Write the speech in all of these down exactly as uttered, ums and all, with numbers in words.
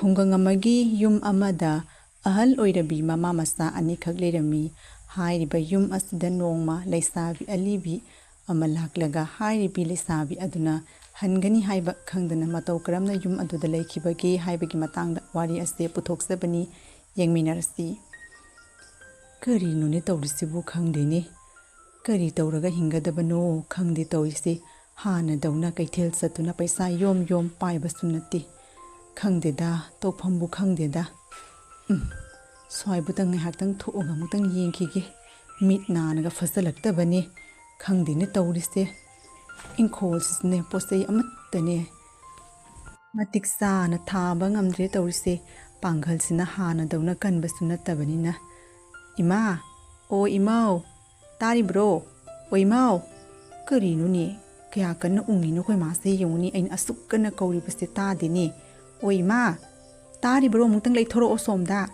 ꯈꯨꯡꯒꯪ ꯑꯃꯒꯤ ꯌꯨꯝ ꯑꯃꯗ ꯑꯍꯜ ꯑꯣꯏꯔꯕꯤ ꯃꯃꯥ ꯃꯆꯥ ꯑꯅꯤꯈꯛ ꯂꯩꯔꯝꯃꯤ꯫ ꯍꯥꯏꯔꯤꯕ ꯌꯨꯝ ꯑꯁꯤꯗ ꯅꯣꯡꯃ ꯂꯩꯁꯥꯕꯤ ꯑꯂꯤꯕꯤ ꯑꯃ ꯂꯥꯛꯂꯒ ꯍꯥꯏꯔꯤꯕꯤ ꯂꯩꯁꯥꯕꯤ ꯑꯗꯨꯅ ꯍꯟꯒꯅꯤ ꯍꯥꯏꯕ ꯈꯪꯗꯅ ꯃꯇꯧ ꯀꯔꯝꯅ ꯌꯨꯝ ꯑꯗꯨꯗ ꯂꯩꯈꯤꯕꯒꯦ ꯍꯥꯏꯕꯒꯤ ꯃꯇꯥꯡꯗ ꯋꯥꯔꯤ ꯑꯁꯤ ꯄꯨꯊꯣꯛꯆꯕꯅꯤ꯫ ꯌꯦꯡꯃꯤꯟꯅꯔꯁꯤ꯫ ꯀꯔꯤꯅꯣꯅꯦ ꯇꯧꯔꯤꯁꯤꯕꯨ ꯈꯪꯗꯦꯅꯦ꯫ ꯀꯔꯤ ꯇꯧꯔꯒ ꯍꯤꯡꯒꯗꯕꯅꯣ ꯈꯪꯗꯦ ꯇꯧꯔꯤꯁꯦ꯫ ꯍꯥꯟꯅꯗꯧꯅ ꯀꯩꯊꯦꯜ ꯆꯠꯇꯨꯅ ꯄꯩꯁꯥ ꯌꯣꯝ ꯌꯣꯝ ꯄꯥꯏꯕꯁꯨ ꯅꯠꯇꯦ꯫ ꯈꯪꯗꯦꯗ, ꯇꯧꯐꯝꯕꯨ ꯈꯪꯗꯦꯗ꯫ ꯎꯝ, ꯁ꯭ꯋꯥꯏꯕꯨꯗ ꯉꯥꯏꯍꯥꯛꯇꯪ ꯊꯣꯛꯑꯒ ꯑꯃꯨꯛꯇꯪ ꯌꯦꯡꯈꯤꯒꯦ꯫ ꯃꯤꯠ ꯅꯥꯅꯒ ꯐꯖꯜꯂꯛꯇꯕꯅꯦ꯫ ꯈꯪꯗꯦꯅꯦ ꯇꯧꯔꯤꯁꯦ꯫ ꯏꯪꯈꯣꯜꯁꯤꯁꯨꯅꯦ ꯄꯣꯠ ꯆꯩ ꯑꯃꯠꯇꯅꯦ ꯃꯇꯤꯛ ꯆꯥꯅ ꯊꯥꯕ ꯉꯝꯗ꯭ꯔꯦ ꯇꯧꯔꯤꯁꯦ꯫ ꯄꯥꯡꯒꯜꯁꯤꯅ ꯍꯥꯟꯅꯗꯧꯅ ꯀꯟꯕꯁꯨ ꯅꯠꯇꯕꯅꯤꯅ꯫ "ꯏꯃꯥ! ꯑꯣ ꯏꯃꯥꯎ! ꯇꯥꯔꯤꯕ꯭ꯔꯣ? ꯑꯣ ꯏꯃꯥꯎ! ꯀꯔꯤꯅꯣꯅꯦ? ꯀꯌꯥ ꯀꯟꯅ ꯎꯪꯉꯤꯅꯣ ꯑꯩꯈꯣꯏ ꯃꯥꯁꯦ ꯌꯦꯡꯉꯨꯅꯦ꯫ ꯑꯩꯅ ꯑꯁꯨꯛ ꯀꯟꯅ ꯀꯧꯔꯤꯕꯁꯦ ꯇꯥꯗꯦꯅꯦ꯫ ꯑꯣ ꯏꯃꯥ! ꯇꯥꯔꯤꯕ꯭ꯔꯣ? ꯑꯃꯨꯛꯇꯪ ꯂꯩꯊꯣꯔꯛꯑꯣ ꯁꯣꯝꯗ꯫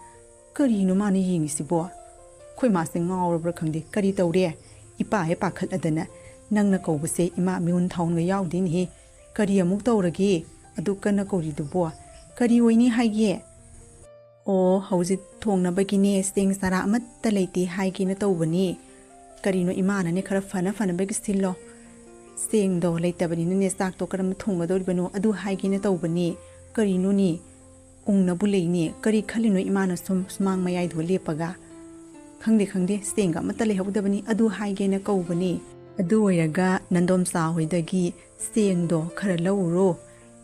ꯀꯔꯤꯅꯣ ꯃꯥꯅ ꯌꯦꯡꯉꯤꯁꯤꯕꯣ? ꯑꯩꯈꯣꯏ ꯃꯥꯁꯦ ꯉꯥꯎꯔꯕ꯭ꯔꯥ ꯈꯪꯗꯦ꯫ ꯀꯔꯤ ꯇꯧꯔꯦ? ꯏꯄꯥ ꯍꯦꯛ ꯄꯥꯈꯠꯂꯗꯅ ꯅꯪꯅ ꯀꯧꯕꯁꯦ ꯏꯃꯥ ꯃꯤꯍꯨꯟ ꯊꯥꯍꯨꯟꯒ ꯌꯥꯎꯗꯦꯅꯦꯍꯦ꯫ ꯀꯔꯤ ꯑꯃꯨꯛ ꯇꯧꯔꯒꯦ? ꯑꯗꯨꯛ ꯀꯟꯅ ꯀꯧꯔꯤꯗꯨꯕꯣ? ꯀꯔꯤ ꯑꯣꯏꯅꯤ ꯍꯥꯏꯒꯦ?" "ꯑꯣ, ꯍꯧꯖꯤꯛ ꯊꯣꯡꯅꯕꯒꯤꯅꯦ ꯆꯦꯡ ꯆꯔꯥ ꯑꯃꯠꯇ ꯂꯩꯇꯦ ꯍꯥꯏꯒꯦꯅ ꯇꯧꯕꯅꯤ꯫ ꯀꯔꯤꯅꯣ ꯏꯃꯥꯅꯅꯦ ꯈꯔ ꯐꯅ ꯐꯅꯕꯒꯤ ꯁꯤꯜꯂꯣ꯫ ꯆꯦꯡꯗꯣ ꯂꯩꯇꯕꯅꯤꯅꯅꯦ ꯆꯥꯛꯇꯣ ꯀꯔꯝꯅ ꯊꯣꯡꯒꯗꯧꯔꯤꯕꯅꯣ ꯑꯗꯨ ꯍꯥꯏꯒꯦꯅ ꯇꯧꯕꯅꯤ꯫ ꯀꯔꯤꯅꯣꯅꯦ? ꯎꯪꯅꯕꯨ ꯂꯩꯅꯦ꯫ ꯀꯔꯤ ꯈꯜꯂꯤꯅꯣ ꯏꯃꯥꯅ ꯁꯨꯝ ꯁꯨꯃꯥꯡ ꯃꯌꯥꯏꯗꯨꯒ ꯂꯦꯞꯄꯒ?" "ꯈꯪꯗꯦ, ꯈꯪꯗꯦ, ꯆꯦꯡꯒ ꯑꯃꯠꯇ ꯂꯩꯍꯧꯗꯕꯅꯤ, ꯑꯗꯨ ꯍꯥꯏꯒꯦꯅ ꯀꯧꯕꯅꯤ꯫ ꯑꯗꯨ ꯑꯣꯏꯔꯒ ꯅꯟꯗꯣꯝꯆꯥ ꯍꯣꯏꯗꯒꯤ ꯆꯦꯡꯗꯣ ꯈꯔ ꯂꯧꯔꯨꯔꯣ꯫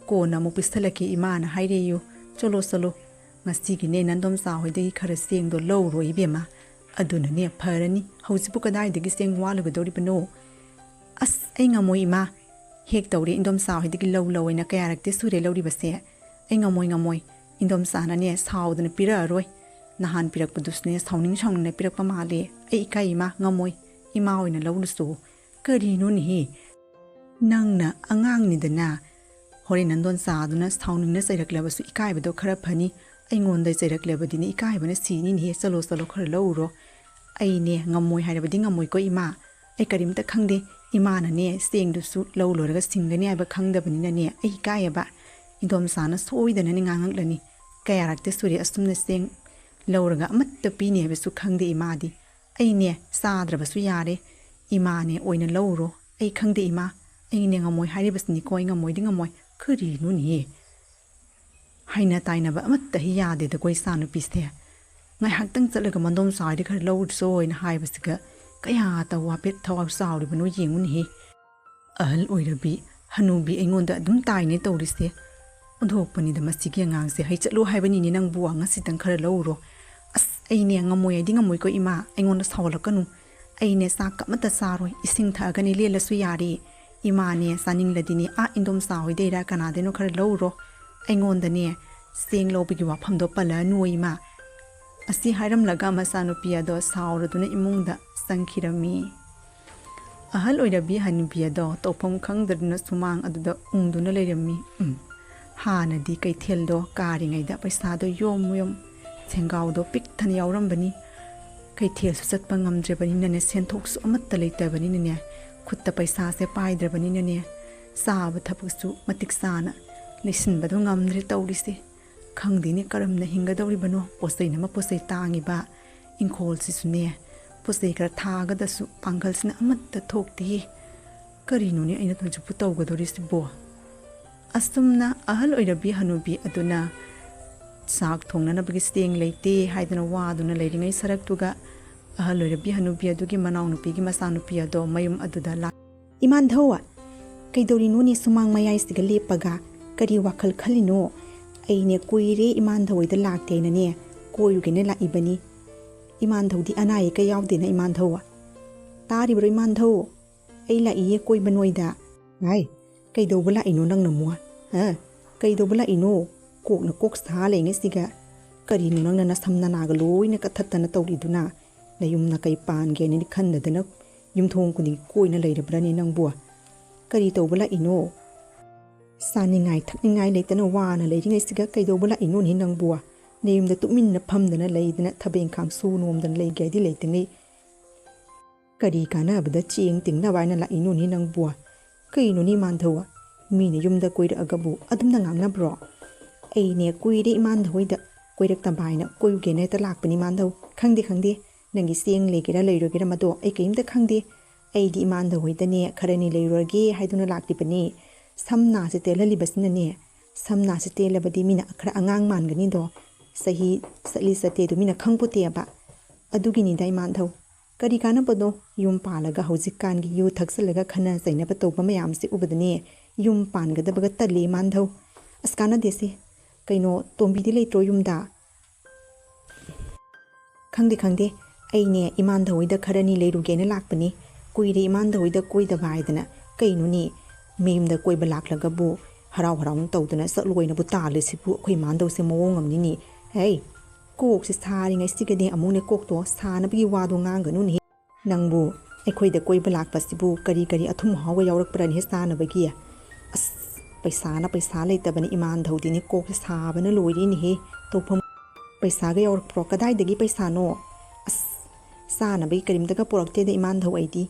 ꯀꯣꯟꯅ ꯑꯃꯨꯛ ꯄꯤꯁꯜꯂꯛꯀꯦ ꯏꯃꯥꯅ ꯍꯥꯏꯔꯦꯌꯨ꯫ ꯆꯠꯂꯣ, ꯆꯠꯂꯣ꯫ ꯉꯁꯤꯒꯤꯅꯦ ꯅꯟꯗꯣꯝꯆꯥ ꯍꯣꯏꯗꯒꯤ ꯈꯔ ꯆꯦꯡꯗꯣ ꯂꯧꯔꯨꯔꯣ ꯏꯕꯦꯝꯃ꯫ ꯑꯗꯨꯅꯅꯦ ꯐꯔꯅꯤ꯫ ꯍꯧꯖꯤꯛꯄꯨ ꯀꯗꯥꯏꯗꯒꯤ ꯆꯦꯡ ꯋꯥꯠꯂꯨꯒꯗꯧꯔꯤꯕꯅꯣ?" "ꯑꯁ, ꯑꯩ ꯉꯝꯃꯣꯏ ꯏꯃꯥ꯫ ꯍꯦꯛ ꯇꯧꯔꯦ ꯏꯟꯗꯣꯝꯆꯥ ꯍꯣꯏꯗꯒꯤ ꯂꯧ ꯂꯧ ꯍꯥꯏꯅ ꯀꯌꯥꯔꯛꯇꯤ ꯁꯨꯔꯦ ꯂꯧꯔꯤꯕꯁꯦ꯫ ꯑꯩ ꯉꯝꯃꯣꯏ, ꯉꯝꯃꯣꯏ꯫ ꯏꯟꯗꯣꯝꯆꯥꯅꯅꯦ ꯁꯥꯎꯗꯅ ꯄꯤꯔꯛꯑꯔꯣꯏ꯫ ꯅꯍꯥꯟ ꯄꯤꯔꯛꯄꯗꯨꯁꯨꯅꯦ ꯁꯥꯎꯅꯤꯡ ꯁꯥꯎꯅꯤꯡꯅ ꯄꯤꯔꯛꯄ ꯃꯥꯜꯂꯦ꯫ ꯑꯩ ꯏꯀꯥꯏ ꯏꯃꯥ, ꯉꯝꯃꯣꯏ꯫ ꯏꯃꯥ ꯑꯣꯏꯅ ꯂꯧꯔꯨꯆꯣ꯫" "ꯀꯔꯤꯅꯣꯅꯦꯍꯦ? ꯅꯪꯅ ꯑꯉꯥꯡꯅꯤꯗꯅ꯫ ꯍꯣꯔꯦꯟ ꯅꯟꯗꯣꯟꯆꯥꯗꯨꯅ ꯁꯥꯎꯅꯤꯡꯅ ꯆꯩꯔꯛꯂꯕꯁꯨ ꯏꯀꯥꯏꯕꯗꯣ ꯈꯔ ꯐꯅꯤ꯫ ꯑꯩꯉꯣꯟꯗ ꯆꯩꯔꯛꯂꯕꯗꯤꯅꯦ ꯏꯀꯥꯏꯕꯅ ꯁꯤꯅꯤꯅꯦꯍꯦ꯫ ꯆꯠꯂꯣ, ꯆꯠꯂꯣ, ꯈꯔ ꯂꯧꯔꯨꯔꯣ꯫ ꯑꯩꯅꯦ ꯉꯝꯃꯣꯏ ꯍꯥꯏꯔꯕꯗꯤ ꯉꯝꯃꯣꯏꯀꯣ ꯏꯃꯥ꯫ ꯑꯩ ꯀꯔꯤꯝꯇ ꯈꯪꯗꯦ꯫ ꯏꯃꯥꯅꯅꯦ ꯆꯦꯡꯗꯨꯁꯨ ꯂꯧ ꯂꯣꯏꯔꯒ ꯁꯤꯡꯒꯅꯤ ꯍꯥꯏꯕ ꯈꯪꯗꯕꯅꯤꯅꯅꯦ ꯑꯩ ꯏꯀꯥꯏꯌꯦꯕ꯫ ꯏꯟꯗꯣꯝꯆꯥꯅ ꯁꯣꯏꯗꯅꯅꯦ ꯉꯥꯡꯉꯛꯂꯅꯤ꯫ ꯀꯌꯥꯔꯛꯇꯤ ꯁꯨꯔꯦ ꯑꯁꯨꯝꯅ ꯆꯦꯡ ꯂꯧꯔꯒ ꯑꯃꯠꯇ ꯄꯤꯅꯤ ꯍꯥꯏꯕꯁꯨ ꯈꯪꯗꯦ ꯏꯃꯥꯗꯤ꯫ ꯑꯩꯅꯦ ꯆꯥꯗ꯭ꯔꯕꯁꯨ ꯌꯥꯔꯦ, ꯏꯃꯥꯅꯦ ꯑꯣꯏꯅ ꯂꯧꯔꯣ꯫ ꯑꯩ ꯈꯪꯗꯦ ꯏꯃꯥ, ꯑꯩꯅꯦ ꯉꯝꯃꯣꯏ ꯍꯥꯏꯔꯤꯕꯁꯤꯅꯤꯀꯣ, ꯑꯩ ꯉꯝꯃꯣꯏꯗꯤ ꯉꯝꯃꯣꯏ꯫ ꯀꯔꯤꯅꯣꯅꯦ? ꯍꯥꯏꯅ ꯇꯥꯏꯅꯕ ꯑꯃꯠꯇ ꯍꯦꯛ ꯌꯥꯗꯦꯗꯀꯣ ꯏꯆꯥꯅꯨꯄꯤꯁꯦ꯫ ꯉꯥꯏꯍꯥꯛꯇꯪ ꯆꯠꯂꯒ ꯃꯟꯗꯣꯝꯆꯥ ꯍꯣꯏꯗ ꯈꯔ ꯂꯧꯔꯨꯆꯣ ꯍꯥꯏꯅ ꯍꯥꯏꯕꯁꯤꯒ ꯀꯌꯥ ꯇꯧ ꯍꯥꯏꯐꯦꯠ ꯊꯋꯥꯏ ꯆꯥꯎꯔꯤꯕꯅꯣ ꯌꯦꯡꯉꯨꯅꯦꯍꯦ꯫ ꯑꯍꯜ ꯑꯣꯏꯔꯕꯤ ꯍꯅꯨꯕꯤ ꯑꯩꯉꯣꯟꯗ ꯑꯗꯨꯝ ꯇꯥꯏꯅꯦ ꯇꯧꯔꯤꯁꯦ꯫ ꯑꯣꯟꯊꯣꯛꯄꯅꯤꯗ ꯃꯁꯤꯒꯤ ꯑꯉꯥꯡꯁꯦ꯫ ꯍꯩ ꯆꯠꯂꯣ ꯍꯥꯏꯕꯅꯤꯅꯦ ꯅꯪꯕꯨ, ꯉꯁꯤꯇꯪ ꯈꯔ ꯂꯧꯔꯨꯔꯣ꯫ ꯑꯁ, ꯑꯩꯅꯦ ꯉꯝꯃꯣꯏ ꯍꯥꯏꯗꯤ ꯉꯝꯃꯣꯏꯀꯣ ꯏꯃꯥ, ꯑꯩꯉꯣꯟꯗ ꯁꯥꯎꯍꯜꯂꯛꯀꯅꯨ꯫ ꯑꯩꯅꯦ ꯆꯥꯛ ꯑꯃꯠꯇ ꯆꯥꯔꯣꯏ, ꯏꯁꯤꯡ ꯊꯛꯑꯒꯅꯦ ꯂꯦꯜꯂꯁꯨ ꯌꯥꯔꯦ꯫ ꯏꯃꯥꯅꯦ ꯆꯥꯅꯤꯡꯂꯗꯤꯅꯦ ꯑꯥ ꯏꯟꯗꯣꯝꯆꯥ ꯍꯣꯏꯗꯩꯔ ꯀꯅꯥꯗꯩꯅꯣ ꯈꯔ ꯂꯧꯔꯨꯔꯣ꯫ ꯑꯩꯉꯣꯟꯗꯅꯦ ꯆꯦꯡ ꯂꯧꯕꯒꯤ ꯋꯥꯐꯝꯗꯣ ꯄꯜꯂꯛꯑꯅꯨ ꯏꯃꯥ꯫ ꯑꯁꯤ ꯍꯥꯏꯔꯝꯂꯒ ꯃꯆꯥꯅꯨꯄꯤ ꯑꯗꯣ ꯁꯥꯎꯔꯗꯨꯅ ꯏꯃꯨꯡꯗ ꯆꯪꯈꯤꯔꯝꯃꯤ꯫ ꯑꯍꯜ ꯑꯣꯏꯔꯕꯤ ꯍꯅꯨꯕꯤ ꯑꯗꯣ ꯇꯧꯐꯝ ꯈꯪꯗꯗꯨꯅ ꯁꯨꯃꯥꯡ ꯑꯗꯨꯗ ꯎꯪꯗꯨꯅ ꯂꯩꯔꯝꯃꯤ꯫ ꯎꯝ, ꯍꯥꯟꯅꯗꯤ ꯀꯩꯊꯦꯜꯗꯣ ꯀꯥꯔꯤꯉꯩꯗ ꯄꯩꯁꯥꯗꯣ ꯌꯣꯝ ꯌꯣꯝ ꯁꯦꯡꯒꯥꯎꯗꯣ ꯄꯤꯛ ꯊꯟꯅ ꯌꯥꯎꯔꯝꯕꯅꯤ꯫ ꯀꯩꯊꯦꯜꯁꯨ ꯆꯠꯄ ꯉꯝꯗ꯭ꯔꯕꯅꯤꯅꯅꯦ, ꯁꯦꯟꯊꯣꯛꯁꯨ ꯑꯃꯠꯇ ꯂꯩꯇꯕꯅꯤꯅꯅꯦ, ꯈꯨꯠꯇ ꯄꯩꯁꯥꯁꯦ ꯄꯥꯏꯗ꯭ꯔꯕꯅꯤꯅꯅꯦ, ꯆꯥꯕ ꯊꯛꯄꯁꯨ ꯃꯇꯤꯛ ꯆꯥꯅ ꯂꯩꯁꯤꯟꯕꯗꯣ ꯉꯝꯗ꯭ꯔꯦ ꯇꯧꯔꯤꯁꯦ꯫ ꯈꯪꯗꯦꯅꯦ ꯀꯔꯝꯅ ꯍꯤꯡꯒꯗꯧꯔꯤꯕꯅꯣ꯫ ꯄꯣꯠꯆꯩꯅ ꯃꯄꯣꯠꯆꯩ ꯇꯥꯡꯉꯤꯕ, ꯏꯪꯈꯣꯜꯁꯤꯁꯨꯅꯦ ꯄꯣꯠꯆꯩ ꯈꯔ ꯊꯥꯒꯗꯁꯨ ꯄꯥꯡꯒꯜꯁꯤꯅ ꯑꯃꯠꯇ ꯊꯣꯛꯇꯦ꯫ ꯀꯔꯤꯅꯣꯅꯦ ꯑꯩꯅ ꯍꯧꯖꯤꯛꯄꯨ ꯇꯧꯒꯗꯧꯔꯤꯁꯤꯕꯣ? ꯑꯁꯨꯝꯅ ꯑꯍꯜ ꯑꯣꯏꯔꯕꯤ ꯍꯅꯨꯕꯤ ꯑꯗꯨꯅ ꯆꯥꯛ ꯊꯣꯡꯅꯅꯕꯒꯤ ꯆꯦꯡ ꯂꯩꯇꯦ ꯍꯥꯏꯗꯨꯅ ꯋꯥꯗꯨꯅ ꯂꯩꯔꯤꯉꯩ ꯁꯔꯛꯇꯨꯒ ꯑꯍꯜ ꯑꯣꯏꯔꯕꯤ ꯍꯅꯨꯕꯤ ꯑꯗꯨꯒꯤ ꯃꯅꯥꯎꯅꯨꯄꯤꯒꯤ ꯃꯆꯥꯅꯨꯄꯤ ꯑꯗꯣ ꯃꯌꯨꯝ ꯑꯗꯨꯗ ꯂꯥꯛ- "ꯏꯃꯥꯟꯙꯧ, ꯀꯩꯗꯧꯔꯤꯅꯣꯅꯦ ꯁꯨꯃꯥꯡ ꯃꯌꯥꯏꯁꯤꯒ ꯂꯦꯞꯄꯒ? ꯀꯔꯤ ꯋꯥꯈꯜ ꯈꯜꯂꯤꯅꯣ?" "ꯑꯩꯅꯦ ꯀꯨꯏꯔꯦ ꯏꯃꯥꯟꯙꯧ ꯍꯣꯏꯗ ꯂꯥꯛꯇꯦꯅꯅꯦ ꯀꯣꯏꯔꯨꯒꯦꯅ ꯂꯥꯛꯏꯕꯅꯤ꯫ ꯏꯃꯥꯟꯙꯧꯗꯤ ꯑꯅꯥ ꯑꯌꯦꯛꯀ ꯌꯥꯎꯗꯦꯅ ꯏꯃꯥꯟꯙꯧ?" "ꯇꯥꯔꯤꯕ꯭ꯔꯣ ꯏꯃꯥꯟꯙꯧ? ꯑꯩ ꯂꯥꯛꯏꯌꯦ ꯀꯣꯏꯕ ꯅꯣꯏꯗ꯫" "ꯍꯥꯏ, ꯀꯩꯗꯧꯕ ꯂꯥꯛꯏꯅꯣ ꯅꯪꯅ ꯑꯃꯨꯛ? ꯍꯥ? ꯀꯩꯗꯧꯕ ꯂꯥꯛꯏꯅꯣ? ꯀꯣꯛꯅ ꯀꯣꯛ ꯁꯥ ꯂꯩꯉꯩꯁꯤꯒ꯫ ꯀꯔꯤꯅꯣ ꯅꯪꯅ ꯅꯁꯝ ꯅꯅꯥꯒ ꯂꯣꯏꯅ ꯀꯠꯊꯠꯇꯅ ꯇꯧꯔꯤꯗꯨꯅ? ꯅꯌꯨꯝ ꯅꯀꯩ ꯄꯥꯟꯒꯦꯅꯗꯤ ꯈꯟꯗꯗꯅ ꯌꯨꯝꯊꯣꯡ ꯈꯨꯗꯤꯡꯒꯤ ꯀꯣꯏꯅ ꯂꯩꯔꯕ꯭ꯔꯅꯦ ꯅꯪꯕꯨ? ꯀꯔꯤ ꯇꯧꯕ ꯂꯥꯛꯏꯅꯣ? ꯆꯥꯅꯤꯡꯉꯥꯏ ꯊꯛꯅꯤꯡꯉꯥꯏ ꯂꯩꯇꯅ ꯋꯥꯅ ꯂꯩꯔꯤꯉꯩꯁꯤꯒ ꯀꯩꯗꯧꯕ ꯂꯥꯛꯏꯅꯣꯅꯦ ꯅꯪꯕꯨ? ꯅꯌꯨꯝꯗ ꯇꯨꯃꯤꯟꯅ ꯐꯝꯗꯅ ꯂꯩꯗꯅ ꯊꯕꯛ ꯏꯪꯈꯥꯡ ꯁꯨ ꯅꯣꯝꯗꯅ ꯂꯩꯒꯦ ꯍꯥꯏꯗꯤ ꯂꯩꯇꯉꯩ꯫ ꯀꯔꯤ ꯀꯥꯟꯅꯕꯗ ꯆꯦꯡ ꯇꯤꯡꯅꯕ ꯍꯥꯏꯅ ꯂꯥꯛꯏꯅꯣꯅꯦ ꯅꯪꯕꯨ? ꯀꯩꯅꯣꯅꯦ ꯏꯃꯥꯟꯙꯧ? ꯃꯤꯅ ꯌꯨꯝꯗ ꯀꯣꯏꯔꯛꯑꯒꯕꯨ ꯑꯗꯨꯝꯅ ꯉꯥꯡꯅꯕ꯭ꯔꯣ?" ꯑꯩꯅꯦ ꯀꯨꯏꯔꯦ ꯏꯃꯥꯟꯗ ꯍꯣꯏꯗ ꯀꯣꯏꯔꯛꯇꯕ ꯍꯥꯏꯅ ꯀꯣꯏꯔꯨꯒꯦꯅ ꯍꯦꯛꯇ ꯂꯥꯛꯄꯅꯤ ꯏꯃꯥꯟꯗꯧ꯫ ꯈꯪꯗꯦ ꯈꯪꯗꯦ, ꯅꯪꯒꯤ ꯆꯦꯡ ꯂꯩꯒꯦꯔꯥ ꯂꯩꯔꯣꯏꯒꯦꯔꯥ ꯃꯗꯣ ꯑꯩ ꯀꯔꯤꯝꯇ ꯈꯪꯗꯦ꯫ ꯑꯩꯗꯤ ꯏꯃꯥꯟꯗ ꯍꯣꯏꯗꯅꯦ ꯈꯔꯅꯤ ꯂꯩꯔꯨꯔꯒꯦ ꯍꯥꯏꯗꯨꯅ ꯂꯥꯛꯂꯤꯕꯅꯤ꯫ ꯁꯝꯅꯥꯁꯦ ꯇꯦꯜꯍꯜꯂꯤꯕꯁꯤꯅꯅꯦ, ꯁꯝꯅꯥꯁꯦ ꯇꯦꯜꯂꯕꯗꯤ ꯃꯤꯅ ꯈꯔ ꯑꯉꯥꯡ ꯃꯥꯟꯒꯅꯤꯗꯣ, ꯆꯍꯤ ꯆꯠꯂꯤ ꯆꯠꯇꯦꯗꯨ ꯃꯤꯅ ꯈꯪꯄꯣꯠꯇꯦꯕ꯫ ꯑꯗꯨꯒꯤꯅꯤꯗ ꯏꯃꯥꯟꯙꯧ꯫ ꯀꯔꯤ ꯀꯥꯟꯅꯕꯅꯣ? ꯌꯨꯝ ꯄꯥꯜꯂꯒ ꯍꯧꯖꯤꯛꯀꯥꯟꯒꯤ ꯌꯨ ꯊꯛꯆꯜꯂꯒ ꯈꯠꯅ ꯆꯩꯅꯕ ꯇꯧꯕ ꯃꯌꯥꯝꯁꯦ ꯎꯕꯗꯅꯦ ꯌꯨꯝ ꯄꯥꯟꯒꯗꯕꯒ ꯇꯜꯂꯤ ꯏꯃꯥꯟꯙꯧ꯫ ꯑꯁ, ꯀꯥꯟꯅꯗꯦꯁꯦ꯫ ꯀꯩꯅꯣ, ꯇꯣꯝꯕꯤꯗꯤ ꯂꯩꯇ꯭ꯔꯣ ꯌꯨꯝꯗ? ꯈꯪꯗꯦ ꯈꯪꯗꯦ, ꯑꯩꯅꯦ ꯏꯃꯥꯟꯙꯧ ꯍꯣꯏꯗ ꯈꯔꯅꯤ ꯂꯩꯔꯨꯒꯦꯅ ꯂꯥꯛꯄꯅꯤ꯫ ꯀꯨꯏꯔꯦ ꯏꯃꯥꯟꯙꯧ ꯍꯣꯏꯗ ꯀꯣꯏꯗꯕ ꯍꯥꯏꯗꯅ꯫ ꯀꯩꯅꯣꯅꯦ, ꯃꯌꯨꯝꯗ ꯀꯣꯏꯕ ꯂꯥꯛꯂꯒꯕꯨ ꯍꯔꯥꯎ ꯍꯔꯥꯎꯅ ꯇꯧꯗꯅ ꯆꯠꯂꯣꯏꯅꯕꯨ ꯇꯥꯜꯂꯤꯁꯤꯕꯨ ꯑꯩꯈꯣꯏ ꯏꯃꯥꯟꯙꯧꯁꯦ ꯃꯑꯣꯡ ꯑꯃꯅꯤꯅꯦ꯫ ꯍꯩ, ꯀꯣꯛꯁꯦ ꯁꯥꯔꯤꯉꯩꯁꯤꯒꯗꯤ ꯑꯃꯨꯛꯅꯦ ꯀꯣꯛꯇꯣ ꯁꯥꯅꯕꯒꯤ ꯋꯥꯗꯣ ꯉꯥꯡꯒꯅꯨꯅꯦꯍꯦ꯫ ꯅꯪꯕꯨ ꯑꯩꯈꯣꯏꯗ ꯀꯣꯏꯕ ꯂꯥꯛꯄꯁꯤꯕꯨ ꯀꯔꯤ ꯀꯔꯤ ꯑꯊꯨꯝ ꯑꯍꯥꯎꯕ ꯌꯥꯎꯔꯛꯄ꯭ꯔꯅꯦꯍꯦ ꯆꯥꯅꯕꯒꯤ? ꯑꯁ, ꯄꯩꯁꯥꯅ ꯄꯩꯁꯥ ꯂꯩꯇꯕꯅꯤ ꯏꯃꯥꯟꯙꯧꯗꯤꯅꯦ ꯀꯣꯛꯁꯦ ꯁꯥꯕꯅ ꯂꯣꯏꯔꯦꯅꯦꯍꯦ꯫ ꯇꯧꯐꯝ ꯄꯩꯁꯥꯒ ꯌꯥꯎꯔꯛꯄ꯭ꯔꯣ? ꯀꯗꯥꯏꯗꯒꯤ ꯄꯩꯁꯥꯅꯣ? ꯑꯁ, ꯆꯥꯅꯕꯒꯤ ꯀꯔꯤꯝꯇꯒ ꯄꯨꯔꯛꯇꯦꯗ ꯏꯃꯥꯟꯙꯧ ꯑꯩꯗꯤ꯫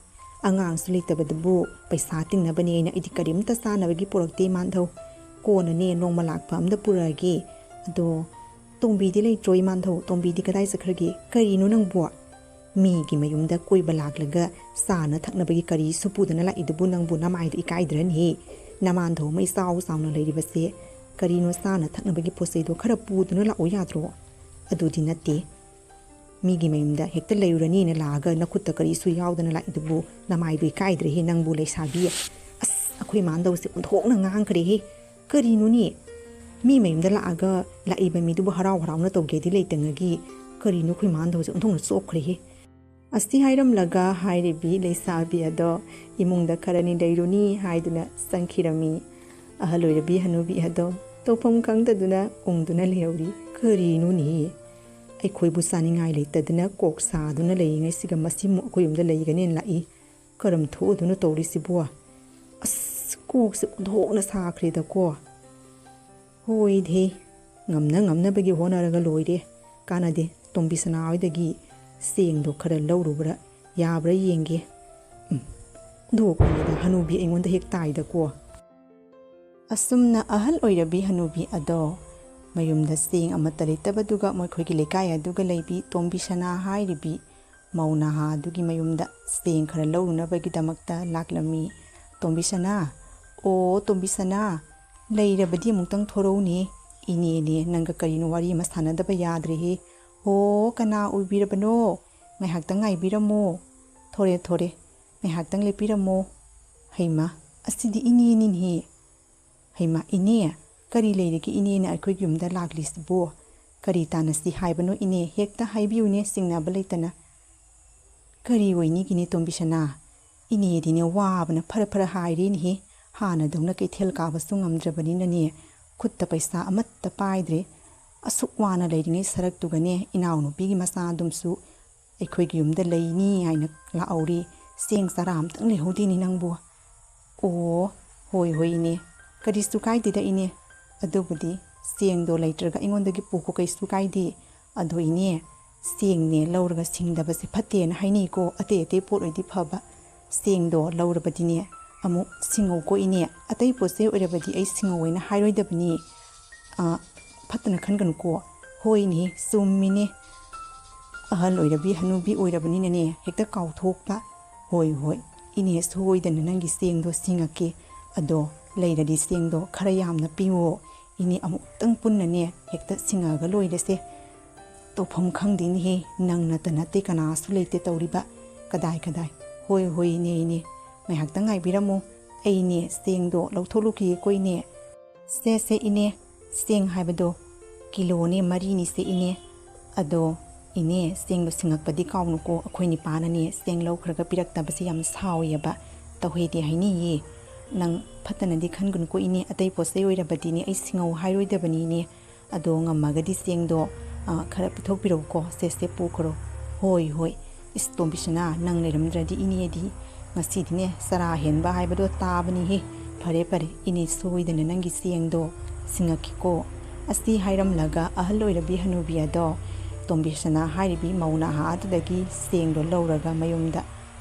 ꯑꯉꯥꯡꯁꯨ ꯂꯩꯇꯕꯗꯨꯕꯨ ꯄꯩꯁꯥ ꯇꯤꯡꯅꯕꯅꯦꯅ ꯑꯩꯗꯤ ꯀꯔꯤꯝꯇ ꯆꯥꯅꯕꯒꯤ ꯄꯨꯔꯛꯇꯦ ꯏꯃꯥꯟꯙꯧ꯫ ꯀꯣꯟꯅꯅꯦ ꯅꯣꯡꯃ ꯂꯥꯛꯄ ꯑꯝꯗ ꯄꯨꯔꯛꯑꯒꯦ꯫ ꯑꯗꯣ ꯇꯣꯝꯕꯤꯗꯤ ꯂꯩꯇ꯭ꯔꯣ ꯏꯃꯥꯟꯙꯧ? ꯇꯣꯝꯕꯤꯗꯤ ꯀꯗꯥꯏ ꯆꯠꯈ꯭ꯔꯒꯦ? ꯀꯔꯤꯅꯣ ꯅꯪꯕꯨ? ꯃꯤꯒꯤ ꯃꯌꯨꯝꯗ ꯀꯣꯏꯕ ꯂꯥꯛꯂꯒ ꯆꯥꯅ ꯊꯛꯅꯕꯒꯤ ꯀꯔꯤꯁꯨ ꯄꯨꯗꯅ ꯂꯥꯛꯏꯗꯨꯕꯨ ꯅꯪꯕꯨ ꯅꯃꯥꯏꯗꯣ ꯏꯀꯥꯏꯗ꯭ꯔꯅꯦꯍꯦ? ꯅꯃꯥꯟꯙꯧ ꯑꯃ ꯏꯆꯥꯎ ꯆꯥꯎꯅ ꯂꯩꯔꯤꯕꯁꯦ ꯀꯔꯤꯅꯣ ꯆꯥꯅ ꯊꯛꯅꯕꯒꯤ ꯄꯣꯠ ꯆꯩꯗꯣ ꯈꯔ ꯄꯨꯗꯨꯅ ꯂꯥꯛꯑꯣ ꯌꯥꯗ꯭ꯔꯣ? ꯑꯗꯨꯗꯤ ꯅꯠꯇꯦ꯫ ꯃꯤꯒꯤ ꯃꯌꯨꯝꯗ ꯍꯦꯛꯇ ꯂꯩꯔꯨꯔꯅꯤꯅ ꯂꯥꯛꯑꯒ ꯅꯈꯨꯠꯇ ꯀꯔꯤꯁꯨ ꯌꯥꯎꯗꯅ ꯂꯥꯛꯏꯗꯨꯕꯨ ꯅꯃꯥꯏꯗꯣ ꯏꯀꯥꯏꯗ꯭ꯔꯦꯍꯦ ꯅꯪꯕꯨ ꯂꯩꯁꯥꯕꯤ꯫ ꯑꯁ, ꯑꯩꯈꯣꯏ ꯃꯥꯟꯗꯧꯁꯦ ꯑꯣꯟꯊꯣꯛꯅ ꯉꯥꯡꯈ꯭ꯔꯦꯍꯦ꯫ ꯀꯔꯤꯅꯣꯅꯦ? ꯃꯤ ꯃꯌꯨꯝꯗ ꯂꯥꯛꯑꯒ ꯂꯥꯛꯏꯕ ꯃꯤꯗꯨꯕꯨ ꯍꯔꯥꯎ ꯍꯔꯥꯎꯅ ꯇꯧꯒꯦꯗꯤ ꯂꯩꯇꯉꯒꯤ ꯀꯔꯤꯅꯣ ꯑꯩꯈꯣꯏ ꯃꯥꯟꯗꯧꯁꯦ ꯑꯣꯟꯊꯣꯛꯅ ꯆꯣꯞꯈ꯭ꯔꯦꯍꯦ꯫ ꯑꯁꯤ ꯍꯥꯏꯔꯝꯂꯒ ꯍꯥꯏꯔꯤꯕꯤ ꯂꯩꯁꯥꯕꯤ ꯑꯗꯣ ꯏꯃꯨꯡꯗ ꯈꯔꯅꯤ ꯂꯩꯔꯨꯅꯤ ꯍꯥꯏꯗꯨꯅ ꯆꯪꯈꯤꯔꯝꯃꯤ꯫ ꯑꯍꯜ ꯑꯣꯏꯔꯕꯤ ꯍꯅꯨꯕꯤ ꯑꯗꯣ ꯇꯧꯐꯝ ꯈꯪꯗꯗꯨꯅ ꯎꯪꯗꯨꯅ ꯂꯩꯍꯧꯔꯤ꯫ ꯀꯔꯤꯅꯣꯅꯦ? ꯑꯩꯈꯣꯏꯕꯨ ꯆꯥꯅꯤꯡꯉꯥꯏ ꯂꯩꯇꯗꯅ ꯀꯣꯛ ꯁꯥꯗꯨꯅ ꯂꯩꯔꯤꯉꯩꯁꯤꯒ ꯃꯁꯤꯃꯨꯛ ꯑꯩꯈꯣꯏ ꯌꯨꯝꯗ ꯂꯩꯒꯅꯦꯅ ꯂꯥꯛꯏ꯫ ꯀꯔꯝ ꯊꯣꯛꯑꯗꯨꯅ ꯇꯧꯔꯤꯁꯤꯕꯣ? ꯑꯁ, ꯀꯣꯛꯁꯦ ꯑꯣꯟꯊꯣꯛꯅ ꯁꯥꯈ꯭ꯔꯦꯗꯀꯣ꯫ ꯍꯣꯏꯗꯤ, ꯉꯝꯅ ꯉꯝꯅꯕꯒꯤ ꯍꯣꯠꯅꯔꯒ ꯂꯣꯏꯔꯦ꯫ ꯀꯥꯟꯅꯗꯦ, ꯇꯣꯝꯕꯤ ꯁꯅꯥ ꯍꯣꯏꯗꯒꯤ ꯆꯦꯡꯗꯣ ꯈꯔ ꯂꯧꯔꯨꯕ꯭ꯔꯥ ꯌꯥꯕ꯭ꯔꯥ ꯌꯦꯡꯒꯦ꯫ ꯎꯝ, ꯑꯣꯟꯊꯣꯛꯄꯅꯤꯗ, ꯍꯅꯨꯕꯤ ꯑꯩꯉꯣꯟꯗ ꯍꯦꯛ ꯇꯥꯏꯗꯀꯣ꯫ ꯑꯁꯨꯝꯅ ꯑꯍꯜ ꯑꯣꯏꯔꯕꯤ ꯍꯅꯨꯕꯤ ꯑꯗꯣ ꯃꯌꯨꯝꯗ ꯆꯦꯡ ꯑꯃꯠꯇ ꯂꯩꯇꯕꯗꯨꯒ ꯃꯈꯣꯏꯒꯤ ꯂꯩꯀꯥꯏ ꯑꯗꯨꯒ ꯂꯩꯕꯤ ꯇꯣꯝꯕꯤ ꯁꯅꯥ ꯍꯥꯏꯔꯤꯕꯤ ꯃꯧ ꯅꯍꯥ ꯑꯗꯨꯒꯤ ꯃꯌꯨꯝꯗ ꯆꯦꯡ ꯈꯔ ꯂꯧꯔꯨꯅꯕꯒꯤꯗꯃꯛꯇ ꯂꯥꯛꯂꯝꯃꯤ꯫ "ꯇꯣꯝꯕꯤ ꯁꯅꯥ, ꯑꯣ ꯇꯣꯝꯕꯤ ꯁꯅꯥ, ꯂꯩꯔꯕꯗꯤ ꯑꯃꯨꯛꯇꯪ ꯊꯣꯔꯛꯎꯅꯦ꯫ ꯏꯅꯦꯅꯦ ꯅꯪꯒ ꯀꯔꯤꯅꯣ ꯋꯥꯔꯤ ꯑꯃ ꯁꯥꯟꯅꯗꯕ ꯌꯥꯗ꯭ꯔꯦꯍꯦ꯫ ꯑꯣ ꯀꯅꯥ ꯑꯣꯏꯕꯤꯔꯕꯅꯣ? ꯉꯥꯏꯍꯥꯛꯇꯪ ꯉꯥꯏꯕꯤꯔꯝꯃꯣ꯫ ꯊꯣꯔꯦ ꯊꯣꯔꯦ, ꯉꯥꯏꯍꯥꯛꯇꯪ ꯂꯦꯞꯄꯤꯔꯝꯃꯣ꯫ ꯍꯩꯃꯥ, ꯑꯁꯤꯗꯤ ꯏꯅꯦꯅꯤꯅꯦꯍꯦ꯫ ꯍꯩꯃꯥ ꯏꯅꯦ, ꯀꯔꯤ ꯂꯩꯔꯒꯦ ꯏꯅꯦꯅ ꯑꯩꯈꯣꯏꯒꯤ ꯌꯨꯝꯗ ꯂꯥꯛꯂꯤꯁꯤꯕꯣ? ꯀꯔꯤ ꯇꯥꯟꯅꯁꯤ ꯍꯥꯏꯕꯅꯣ ꯏꯅꯦ? ꯍꯦꯛꯇ ꯍꯥꯏꯕꯤꯌꯨꯅꯦ, ꯆꯤꯡꯅꯕ ꯂꯩꯇꯅ꯫ ꯀꯔꯤ ꯑꯣꯏꯅꯤꯒꯤꯅꯦ ꯇꯣꯝꯕꯤꯁꯅꯥ? ꯏꯅꯦꯗꯤꯅꯦ ꯋꯥꯕꯅ ꯐꯔ ꯐꯔ ꯍꯥꯏꯔꯦꯅꯦꯍꯦ꯫ ꯍꯥꯟꯅꯗꯧꯅ ꯀꯩꯊꯦꯜ ꯀꯥꯕꯁꯨ ꯉꯝꯗ꯭ꯔꯕꯅꯤꯅꯅꯦ, ꯈꯨꯠꯇ ꯄꯩꯁꯥ ꯑꯃꯠꯇ ꯄꯥꯏꯗ꯭ꯔꯦ꯫ ꯑꯁꯨꯛ ꯋꯥꯅ ꯂꯩꯔꯤꯉꯩ ꯁꯔꯛꯇꯨꯒꯅꯦ, ꯏꯅꯥꯎꯅꯨꯄꯤꯒꯤ ꯃꯆꯥꯗꯨꯝꯁꯨ ꯑꯩꯈꯣꯏꯒꯤ ꯌꯨꯝꯗ ꯂꯩꯅꯤ ꯍꯥꯏꯅ ꯂꯥꯛꯍꯧꯔꯤ꯫ ꯆꯦꯡ ꯆꯔꯥ ꯑꯝꯇꯪ ꯂꯩꯍꯧꯗꯦꯅꯦ ꯅꯪꯕꯨ꯫ ꯑꯣ, ꯍꯣꯏ ꯍꯣꯏ ꯏꯅꯦ, ꯀꯔꯤꯁꯨ ꯀꯥꯏꯗꯦꯗ ꯏꯅꯦ꯫ ꯑꯗꯨꯕꯨꯗꯤ ꯆꯦꯡꯗꯣ ꯂꯩꯇ꯭ꯔꯒ ꯑꯩꯉꯣꯟꯗꯒꯤ ꯄꯨꯈꯣ, ꯀꯩꯁꯨ ꯀꯥꯏꯗꯦ꯫ ꯑꯗꯣ ꯏꯅꯦ, ꯆꯦꯡꯅꯦ ꯂꯧꯔꯒ ꯁꯤꯡꯗꯕꯁꯦ ꯐꯠꯇꯦꯅ ꯍꯥꯏꯅꯩꯀꯣ, ꯑꯇꯩ ꯑꯇꯩ ꯄꯣꯠ ꯑꯣꯏꯗꯤ ꯐꯕ꯫ ꯆꯦꯡꯗꯣ ꯂꯧꯔꯕꯗꯤꯅꯦ ꯑꯃꯨꯛ ꯁꯤꯡꯉꯧꯀꯣ ꯏꯅꯦ꯫ ꯑꯇꯩ ꯄꯣꯠ ꯆꯩ ꯑꯣꯏꯔꯕꯗꯤ ꯑꯩ ꯁꯤꯡꯉꯧ ꯍꯥꯏꯅ ꯍꯥꯏꯔꯣꯏꯗꯕꯅꯤ꯫ ꯑꯥ, ꯐꯠꯇꯅ ꯈꯟꯒꯅꯨꯀꯣ꯫ ꯍꯣꯏꯅꯦ, ꯆꯨꯝꯃꯤꯅꯦ꯫ ꯑꯍꯜ ꯑꯣꯏꯔꯕꯤ ꯍꯅꯨꯕꯤ ꯑꯣꯏꯔꯕꯅꯤꯅꯅꯦ, ꯍꯦꯛꯇ ꯀꯥꯎꯊꯣꯛꯄ꯫ ꯍꯣꯏ ꯍꯣꯏ, ꯏꯅꯦ ꯁꯣꯏꯗꯅ ꯅꯪꯒꯤ ꯆꯦꯡꯗꯣ ꯁꯤꯡꯉꯛꯀꯦ꯫ ꯑꯗꯣ ꯂꯩꯔꯗꯤ ꯆꯦꯡꯗꯣ ꯈꯔ ꯌꯥꯝꯅ ꯄꯤꯌꯣ꯫ ꯏꯅꯦ ꯑꯃꯨꯛꯇꯪ ꯄꯨꯟꯅꯅꯦ ꯍꯦꯛꯇ ꯁꯤꯡꯉꯒ ꯂꯣꯏꯔꯁꯦ꯫ ꯇꯧꯐꯝ ꯈꯪꯗꯦꯅꯦꯍꯦ, ꯅꯪ ꯅꯠꯇ ꯅꯠꯇꯦ ꯀꯅꯥꯁꯨ ꯂꯩꯇꯦ ꯇꯧꯔꯤꯕ꯫ ꯀꯗꯥꯏ ꯀꯗꯥꯏ꯫ ꯍꯣꯏ ꯍꯣꯏ ꯏꯅꯦ, ꯏꯅꯦ, ꯉꯥꯏꯍꯥꯛꯇꯪ ꯉꯥꯏꯕꯤꯔꯝꯃꯨ꯫ ꯑꯩꯅꯦ ꯆꯦꯡꯗꯣ ꯂꯧꯊꯣꯛꯂꯨꯈꯤꯒꯦꯀꯣ ꯏꯅꯦ꯫ ꯁꯦ ꯁꯦ ꯏꯅꯦ, ꯆꯦꯡ ꯍꯥꯏꯕꯗꯣ ꯀꯤꯂꯣꯅꯦ ꯃꯔꯤꯅꯤꯁꯦ ꯏꯅꯦ꯫ ꯑꯗꯣ ꯏꯅꯦ, ꯆꯦꯡꯗꯣ ꯁꯤꯡꯉꯛꯄꯗꯤ ꯀꯥꯎꯅꯨꯀꯣ, ꯑꯩꯈꯣꯏ ꯅꯤꯄꯥꯅꯅꯦ ꯆꯦꯡ ꯂꯧꯈ꯭ꯔꯒ ꯄꯤꯔꯛꯇꯕꯁꯦ ꯌꯥꯝ ꯁꯥꯎꯏꯌꯦꯕ꯫ ꯇꯧꯍꯩꯗꯦ ꯍꯥꯏꯅꯤꯌꯦ꯫ ꯅꯪ ꯐꯠꯇꯅꯗꯤ ꯈꯟꯒꯅꯨꯀꯣ ꯏꯅꯦ, ꯑꯇꯩ ꯄꯣꯠ ꯆꯩ ꯑꯣꯏꯔꯕꯗꯤꯅꯦ ꯑꯩ ꯁꯤꯡꯉꯧ ꯍꯥꯏꯔꯣꯏꯗꯕꯅꯤ ꯏꯅꯦ꯫ ꯑꯗꯣ ꯉꯝꯃꯒꯗꯤ ꯆꯦꯡꯗꯣ, ꯑ, ꯈꯔ ꯄꯤꯊꯣꯛꯄꯤꯔꯛꯎꯀꯣ꯫ ꯁꯦ ꯁꯦ ꯄꯨꯈ꯭ꯔꯣ꯫ ꯍꯣꯏ ꯍꯣꯏ꯫ ꯏꯁ ꯇꯣꯝꯕꯤꯁꯅꯥ, ꯅꯪ ꯂꯩꯔꯝꯗ꯭ꯔꯗꯤ ꯏꯅꯦꯗꯤ ꯉꯁꯤꯗꯤꯅꯦ ꯆꯔꯥ ꯍꯦꯟꯕ ꯍꯥꯏꯕꯗꯣ ꯇꯥꯕꯅꯤꯍꯦ꯫ ꯐꯔꯦ ꯐꯔꯦ, ꯏꯅꯦ ꯁꯣꯏꯗꯅ ꯅꯪꯒꯤ ꯆꯦꯡꯗꯣ ꯁꯤꯡꯉꯛꯀꯦꯀꯣ꯫ ꯑꯁꯤ ꯍꯥꯏꯔꯝꯂꯒ ꯑꯍꯜ ꯑꯣꯏꯔꯕꯤ ꯍꯅꯨꯕꯤ ꯑꯗꯣ ꯇꯣꯝꯕꯤꯁꯅꯥ ꯍꯥꯏꯔꯤꯕꯤ ꯃꯧ ꯅꯍꯥ ꯑꯗꯨꯗꯒꯤ ꯆꯦꯡꯗꯣ ꯂꯧꯔꯒ ꯃꯌꯨꯝꯗ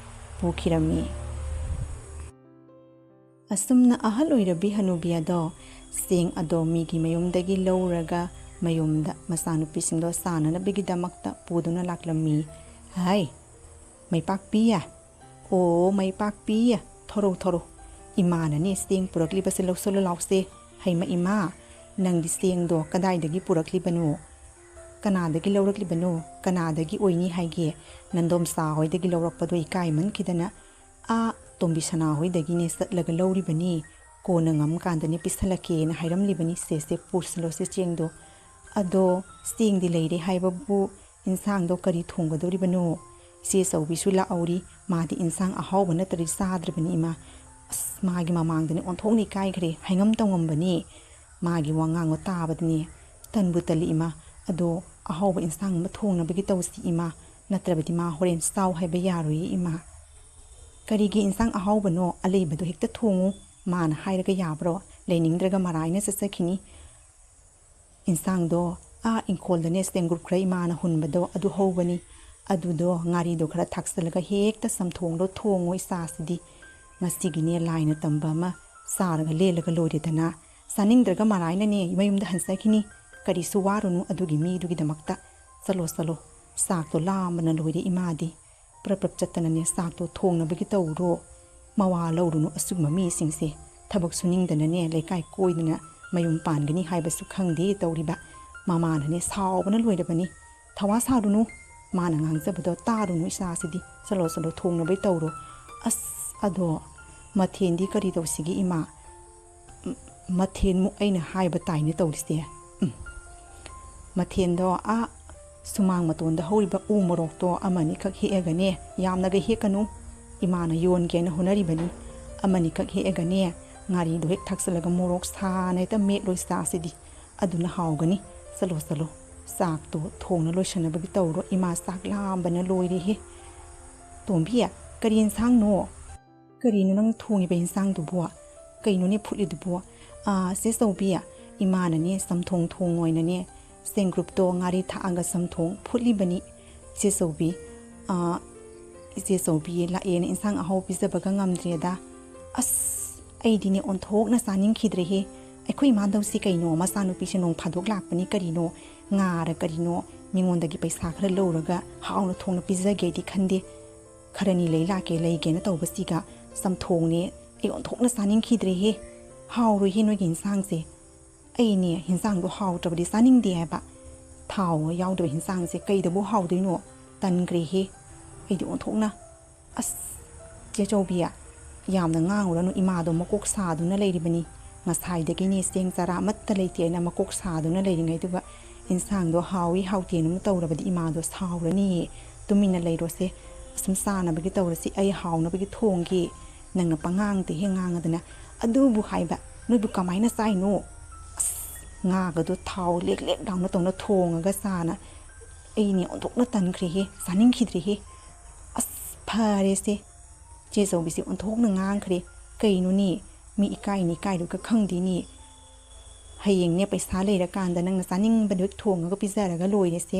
ꯄꯨꯈꯤꯔꯝꯃꯤ꯫ ꯑꯁꯨꯝꯅ ꯑꯍꯜ ꯑꯣꯏꯔꯕꯤ ꯍꯅꯨꯕꯤ ꯑꯗꯣ ꯆꯦꯡ ꯑꯗꯣ ꯃꯤꯒꯤ ꯃꯌꯨꯝꯗꯒꯤ ꯂꯧꯔꯒ ꯃꯌꯨꯝꯗ ꯃꯆꯥꯅꯨꯄꯤꯁꯤꯡꯗꯣ ꯆꯥꯅꯅꯕꯒꯤꯗꯃꯛꯇ ꯄꯨꯗꯨꯅ ꯂꯥꯛꯂꯝꯃꯤ꯫ "ꯍꯥꯏ, ꯃꯩꯄꯥꯛꯄꯤ! ꯑꯣ, ꯃꯩꯄꯥꯛꯄꯤ! ꯊꯣꯔꯧ, ꯊꯣꯔꯧ꯫ ꯏꯃꯥꯅꯅꯦ ꯆꯦꯡ ꯄꯨꯔꯛꯂꯤꯕꯁꯦ ꯂꯧꯁꯜꯂꯨ ꯂꯥꯎꯁꯦ꯫ ꯍꯩꯃ ꯏꯃꯥ, ꯅꯪꯗꯤ ꯆꯦꯡꯗꯣ ꯀꯗꯥꯏꯗꯒꯤ ꯄꯨꯔꯛꯂꯤꯕꯅꯣ? ꯀꯅꯥꯗꯒꯤ ꯂꯧꯔꯛꯂꯤꯕꯅꯣ? ꯀꯅꯥꯗꯒꯤ ꯑꯣꯏꯅꯤ ꯍꯥꯏꯒꯦ? ꯅꯟꯗꯣꯝꯆꯥ ꯍꯣꯏꯗꯒꯤ ꯂꯧꯔꯛꯄꯗꯣ ꯏꯀꯥꯏꯃꯟꯈꯤꯗꯅ ꯑꯥ ꯇꯣꯝꯕꯤ ꯁꯅꯥ ꯍꯣꯏꯗꯒꯤꯅꯦ ꯆꯠꯂꯒ ꯂꯧꯔꯤꯕꯅꯤ꯫ ꯀꯣꯟꯅ ꯉꯝꯀꯥꯟꯗꯅꯦ ꯄꯤꯁꯜꯂꯛꯀꯦꯅ ꯍꯥꯏꯔꯝꯂꯤꯕꯅꯤ꯫ ꯁꯦ, ꯁꯦ, ꯄꯨꯁꯤꯜꯂꯣ ꯁꯦ ꯆꯦꯡꯗꯣ꯫ ꯑꯗꯣ ꯆꯦꯡꯗꯤ ꯂꯩꯔꯦ ꯍꯥꯏꯕꯕꯨ ꯏꯟꯁꯥꯡꯗꯣ ꯀꯔꯤ ꯊꯣꯡꯒꯗꯧꯔꯤꯕꯅꯣ? ꯏꯆꯦ ꯆꯧꯕꯤꯁꯨ ꯂꯥꯛꯍꯧꯔꯤ꯫ ꯃꯥꯗꯤ ꯏꯟꯁꯥꯡ ꯑꯍꯥꯎꯕ ꯅꯠꯇ꯭ꯔꯗꯤ ꯆꯥꯗ꯭ꯔꯕꯅꯤ ꯏꯃꯥ꯫ ꯑꯁ, ꯃꯥꯒꯤ ꯃꯃꯥꯡꯗꯅꯦ ꯑꯣꯟꯊꯣꯛꯅ ꯏꯀꯥꯏꯈ꯭ꯔꯦ꯫ ꯍꯥꯏꯉꯝ ꯇꯧꯉꯝꯕꯅꯤ꯫ ꯃꯥꯒꯤ ꯋꯥꯉꯥꯡꯗꯣ ꯇꯥꯕꯗꯅꯦ ꯇꯟꯕꯨ ꯇꯜꯂꯤ ꯏꯃꯥ꯫ ꯑꯗꯣ ꯑꯍꯥꯎꯕ ꯏꯟꯁꯥꯡ ꯑꯃ ꯊꯣꯡꯅꯕꯒꯤ ꯇꯧꯁꯤ ꯏꯃꯥ꯫ ꯅꯠꯇ꯭ꯔꯕꯗꯤ ꯃꯥ ꯍꯣꯔꯦꯟ ꯆꯥꯎ ꯍꯥꯏꯕ ꯌꯥꯔꯣꯏꯌꯦ ꯏꯃꯥ꯫ "ꯀꯔꯤꯒꯤ ꯏꯟꯁꯥꯡ ꯑꯍꯥꯎꯕꯅꯣ? ꯑꯂꯩꯕꯗꯣ ꯍꯦꯛꯇ ꯊꯣꯡꯉꯨ꯫ ꯃꯥꯅ ꯍꯥꯏꯔꯒ ꯌꯥꯕ꯭ꯔꯣ? ꯂꯩꯅꯤꯡꯗ꯭ꯔꯒ ꯃꯔꯥꯏꯅ ꯆꯠꯆꯈꯤꯅꯤ꯫" ꯏꯟꯁꯥꯡꯗꯣ ꯑꯥ ꯏꯪꯈꯣꯜꯗꯅꯦ ꯆꯦꯡꯒ꯭ꯔꯨꯞ ꯈꯔ ꯏꯃꯥꯅ ꯍꯨꯟꯕꯗꯣ ꯑꯗꯨ ꯍꯧꯕꯅꯤ꯫ ꯑꯗꯨꯗꯣ ꯉꯥꯔꯤꯗꯣ ꯈꯔ ꯊꯥꯛꯆꯜꯂꯒ ꯍꯦꯛꯇ ꯆꯝꯊꯣꯡꯗꯣ ꯊꯣꯡꯉꯣ ꯏꯆꯥꯁꯤꯗꯤ꯫ ꯉꯁꯤꯒꯤꯅꯦ ꯂꯥꯏꯅ ꯇꯝꯕ ꯑꯃ ꯆꯥꯔꯒ ꯂꯦꯜꯂꯒ ꯂꯣꯏꯔꯦꯗꯅ꯫ ꯆꯥꯅꯤꯡꯗ꯭ꯔꯒ ꯃꯔꯥꯏꯅꯅꯦ ꯃꯌꯨꯝꯗ ꯍꯟꯖꯈꯤꯅꯤ꯫ ꯀꯔꯤꯁꯨ ꯋꯥꯔꯨꯅꯨ ꯑꯗꯨꯒꯤ ꯃꯤꯗꯨꯒꯤꯗꯃꯛꯇ꯫ ꯆꯠꯂꯣ, ꯆꯠꯂꯣ꯫ ꯆꯥꯛꯇꯣ ꯂꯥꯝꯕꯅ ꯂꯣꯏꯔꯦ ꯏꯃꯥꯗꯤ꯫ ꯄ꯭ꯔꯞ ꯄ꯭ꯔꯞ ꯆꯠꯇꯅꯅꯦ ꯆꯥꯛꯇꯣ ꯊꯣꯡꯅꯕꯒꯤ ꯇꯧꯔꯣ꯫ ꯃꯋꯥ ꯂꯧꯔꯨꯅꯨ ꯑꯁꯤꯒꯨꯝꯕ ꯃꯤꯁꯤꯡꯁꯦ꯫ ꯊꯕꯛ ꯁꯨꯅꯤꯡꯗꯅꯅꯦ ꯂꯩꯀꯥꯏ ꯀꯣꯏꯗꯅ ꯃꯌꯨꯝ ꯄꯥꯟꯒꯅꯤ ꯍꯥꯏꯕꯁꯨ ꯈꯪꯗꯦ ꯇꯧꯔꯤꯕ꯫ ꯃꯃꯥꯅꯅꯦ ꯁꯥꯎꯕꯅ ꯂꯣꯏꯔꯕꯅꯤ꯫ "ꯊꯋꯥ ꯁꯥꯔꯨꯅꯨ꯫ ꯃꯥꯅ ꯉꯥꯡꯖꯕꯗꯣ ꯇꯥꯔꯨꯅꯨ ꯏꯆꯥꯁꯤꯗꯤ꯫ ꯆꯠꯂꯣ, ꯆꯠꯂꯣ, ꯊꯣꯡꯅꯕꯩ ꯇꯧꯔꯣ꯫" ꯑꯁ, ꯑꯗꯣ ꯃꯊꯦꯜꯗꯤ ꯀꯔꯤ ꯇꯧꯁꯤꯒꯦ ꯏꯃꯥ? ꯃ-, ꯃꯊꯦꯜꯃꯨꯛ ꯑꯩꯅ ꯍꯥꯏꯕ ꯇꯥꯏꯅꯦ ꯇꯧꯔꯤꯁꯦ꯫ ꯎꯝ꯫ ꯃꯊꯦꯜꯗꯣ ꯑꯥ ꯁꯨꯃꯥꯡ ꯃꯇꯣꯟꯗ ꯍꯧꯔꯤꯕ ꯎ ꯃꯣꯔꯣꯛꯇꯣ ꯑꯃꯅꯤꯈꯛ ꯍꯦꯛꯑꯒꯅꯦ, ꯌꯥꯝꯅꯒ ꯍꯦꯛꯀꯅꯨ, ꯏꯃꯥꯅ ꯌꯣꯟꯒꯦꯅ ꯍꯣꯠꯅꯔꯤꯕꯅꯤ꯫ ꯑꯃꯅꯤꯈꯛ ꯍꯦꯛꯑꯒꯅꯦ, ꯉꯥꯔꯤꯗꯣ ꯍꯦꯛ ꯊꯥꯛꯆꯜꯂꯒ ꯃꯣꯔꯣꯛ ꯁꯥꯅ ꯍꯦꯛꯇ ꯃꯦꯠꯂꯣ ꯏꯆꯥꯁꯤꯗꯤ꯫ ꯑꯗꯨꯅ ꯍꯥꯎꯒꯅꯤ꯫ ꯆꯠꯂꯣ, ꯆꯠꯂꯣ꯫ ꯆꯥꯛꯇꯣ ꯊꯣꯡꯅ ꯂꯣꯏꯁꯟꯅꯕꯒꯤ ꯇꯧꯔꯣ꯫ ꯏꯃꯥ ꯆꯥꯛ ꯂꯥꯝꯕꯅ ꯂꯣꯏꯔꯦꯍꯦ꯫ ꯇꯣꯝꯕꯤ, ꯀꯔꯤ ꯏꯟꯁꯥꯡꯅꯣ? ꯀꯔꯤꯅꯣ ꯅꯪ ꯊꯣꯡꯉꯤꯕ ꯏꯟꯁꯥꯡꯗꯨꯕꯣ? ꯀꯩꯅꯣꯅꯦ ꯐꯨꯠꯂꯤꯗꯨꯕꯣ? ꯑꯥ, ꯆꯦ ꯆꯧꯕꯤ, ꯏꯃꯥꯅꯅꯦ ꯆꯝꯊꯣꯡ ꯊꯣꯡꯉꯣꯏꯅꯅꯦ ꯆꯦꯡꯒ꯭ꯔꯨꯞꯇꯣ ꯉꯥꯔꯤ ꯊꯥꯛꯑꯒ ꯆꯝꯊꯣꯡ ꯐꯨꯠꯂꯤꯕꯅꯤ꯫ ꯏꯆꯦ ꯆꯧꯕꯤ, ꯑꯥ, ꯏꯆꯦ ꯆꯧꯕꯤ ꯂꯥꯛꯑꯦꯅ ꯏꯟꯁꯥꯡ ꯑꯍꯥꯎ ꯄꯤꯖꯕꯒ ꯉꯝꯗ꯭ꯔꯦꯗ꯫ ꯑꯁ, ꯑꯩꯗꯤꯅꯦ ꯑꯣꯟꯊꯣꯛꯅ ꯆꯥꯅꯤꯡꯈꯤꯗ꯭ꯔꯦꯍꯦ꯫ ꯑꯩꯈꯣꯏ ꯏꯃꯥꯗꯧꯁꯤ ꯀꯩꯅꯣ, ꯃꯆꯥꯅꯨꯄꯤꯁꯦ ꯅꯣꯡ ꯐꯥꯗꯣꯛ ꯂꯥꯛꯄꯅꯤ ꯀꯔꯤꯅꯣ, ꯉꯥꯔ ꯀꯔꯤꯅꯣ, ꯃꯤꯉꯣꯟꯗꯒꯤ ꯄꯩꯁꯥ ꯈꯔ ꯂꯧꯔꯒ ꯍꯥꯎꯅ ꯊꯣꯡꯅ ꯄꯤꯖꯒꯦꯗꯤ ꯈꯟꯗꯦ꯫ ꯈꯔꯅꯤ ꯂꯩ ꯂꯥꯛꯀꯦ ꯂꯩꯒꯦꯅ ꯇꯧꯕꯁꯤꯒ ꯆꯝꯊꯣꯡꯅꯦ, ꯑꯩ ꯑꯣꯟꯊꯣꯛꯅ ꯆꯥꯅꯤꯡꯈꯤꯗ꯭ꯔꯦꯍꯦ꯫ ꯍꯥꯎꯔꯣꯏꯍꯦ ꯅꯣꯏꯒꯤ ꯏꯟꯁꯥꯡꯁꯦ꯫ ꯑꯩꯅꯦ ꯍꯤꯟꯖꯥꯡꯗꯣ ꯍꯥꯎꯇ꯭ꯔꯕꯗꯤ ꯆꯥꯅꯤꯡꯗꯦ ꯍꯥꯏꯕ꯫ ꯊꯥꯎ ꯌꯥꯎꯗꯕ ꯍꯤꯟꯖꯥꯡꯁꯦ ꯀꯩꯗꯕꯨ ꯍꯥꯎꯗꯣꯏꯅꯣ? ꯇꯟꯈ꯭ꯔꯦꯍꯦ ꯑꯩꯗꯤ ꯑꯣꯟꯊꯣꯛꯅ꯫ ꯑꯁ, ꯆꯦ ꯆꯧꯕꯤ, ꯌꯥꯝꯅ ꯉꯥꯡꯉꯨꯔꯅꯨ, ꯏꯃꯥꯗꯣ ꯃꯀꯣꯛ ꯁꯥꯗꯨꯅ ꯂꯩꯔꯤꯕꯅꯤ꯫ ꯉꯁꯥꯏꯗꯒꯤꯅꯤ ꯆꯦꯡ ꯆꯔꯥ ꯑꯃꯠꯇ ꯂꯩꯇꯦꯅ ꯃꯀꯣꯛ ꯁꯥꯗꯨꯅ ꯂꯩꯔꯤꯉꯩꯗꯨꯒ ꯏꯟꯁꯥꯡꯗꯣ ꯍꯥꯎꯏ ꯍꯥꯎꯇꯦꯅ ꯑꯃꯨꯛ ꯇꯧꯔꯕꯗꯤ ꯏꯃꯥꯗꯣ ꯁꯥꯎꯔꯅꯤꯌꯦ꯫ ꯇꯨꯃꯤꯟꯅ ꯂꯩꯔꯣꯁꯦ꯫ ꯑꯁꯨꯝ ꯆꯥꯅꯕꯒꯤ ꯇꯧꯔꯁꯤ, ꯑꯩ ꯍꯥꯎꯅꯕꯒꯤ ꯊꯣꯡꯒꯦ꯫ ꯅꯪꯅ ꯄꯉꯥꯡꯗ ꯍꯦꯛ ꯉꯥꯡꯉꯗꯅ꯫ ꯑꯗꯨꯕꯨ ꯍꯥꯏꯕ, ꯅꯣꯏꯕꯨ ꯀꯃꯥꯏꯅ ꯆꯥꯏꯅꯣ? ꯑꯁ, ꯉꯥꯒꯗꯣ ꯊꯥꯎ ꯂꯦꯛ ꯂꯦꯛ ꯂꯥꯎꯅ ꯇꯧꯅ ꯊꯣꯡꯉꯒ ꯆꯥꯅ ꯑꯩꯅꯦ ꯑꯣꯟꯊꯣꯛꯅ ꯇꯟꯈ꯭ꯔꯦꯍꯦ, ꯆꯥꯅꯤꯡꯈꯤꯗ꯭ꯔꯦꯍꯦ꯫ ꯑꯁ, ꯐꯔꯦꯁꯦ꯫ ꯆꯦ ꯆꯧꯕꯤꯁꯦ ꯑꯣꯟꯊꯣꯛꯅ ꯉꯥꯡꯈ꯭ꯔꯦ꯫ ꯀꯩꯅꯣꯅꯦ, ꯃꯤ ꯏꯀꯥꯏꯅꯤ ꯏꯀꯥꯏꯔꯣꯏꯒ ꯈꯪꯗꯦꯅꯦ꯫ ꯍꯌꯦꯡꯅꯦ ꯄꯩꯁꯥ ꯂꯩꯔꯀꯥꯟꯗ ꯅꯪꯅ ꯆꯥꯅꯤꯡꯕꯗꯨ ꯊꯣꯡꯉꯒ ꯄꯤꯖꯔꯒ ꯂꯣꯏꯔꯦꯁꯦ꯫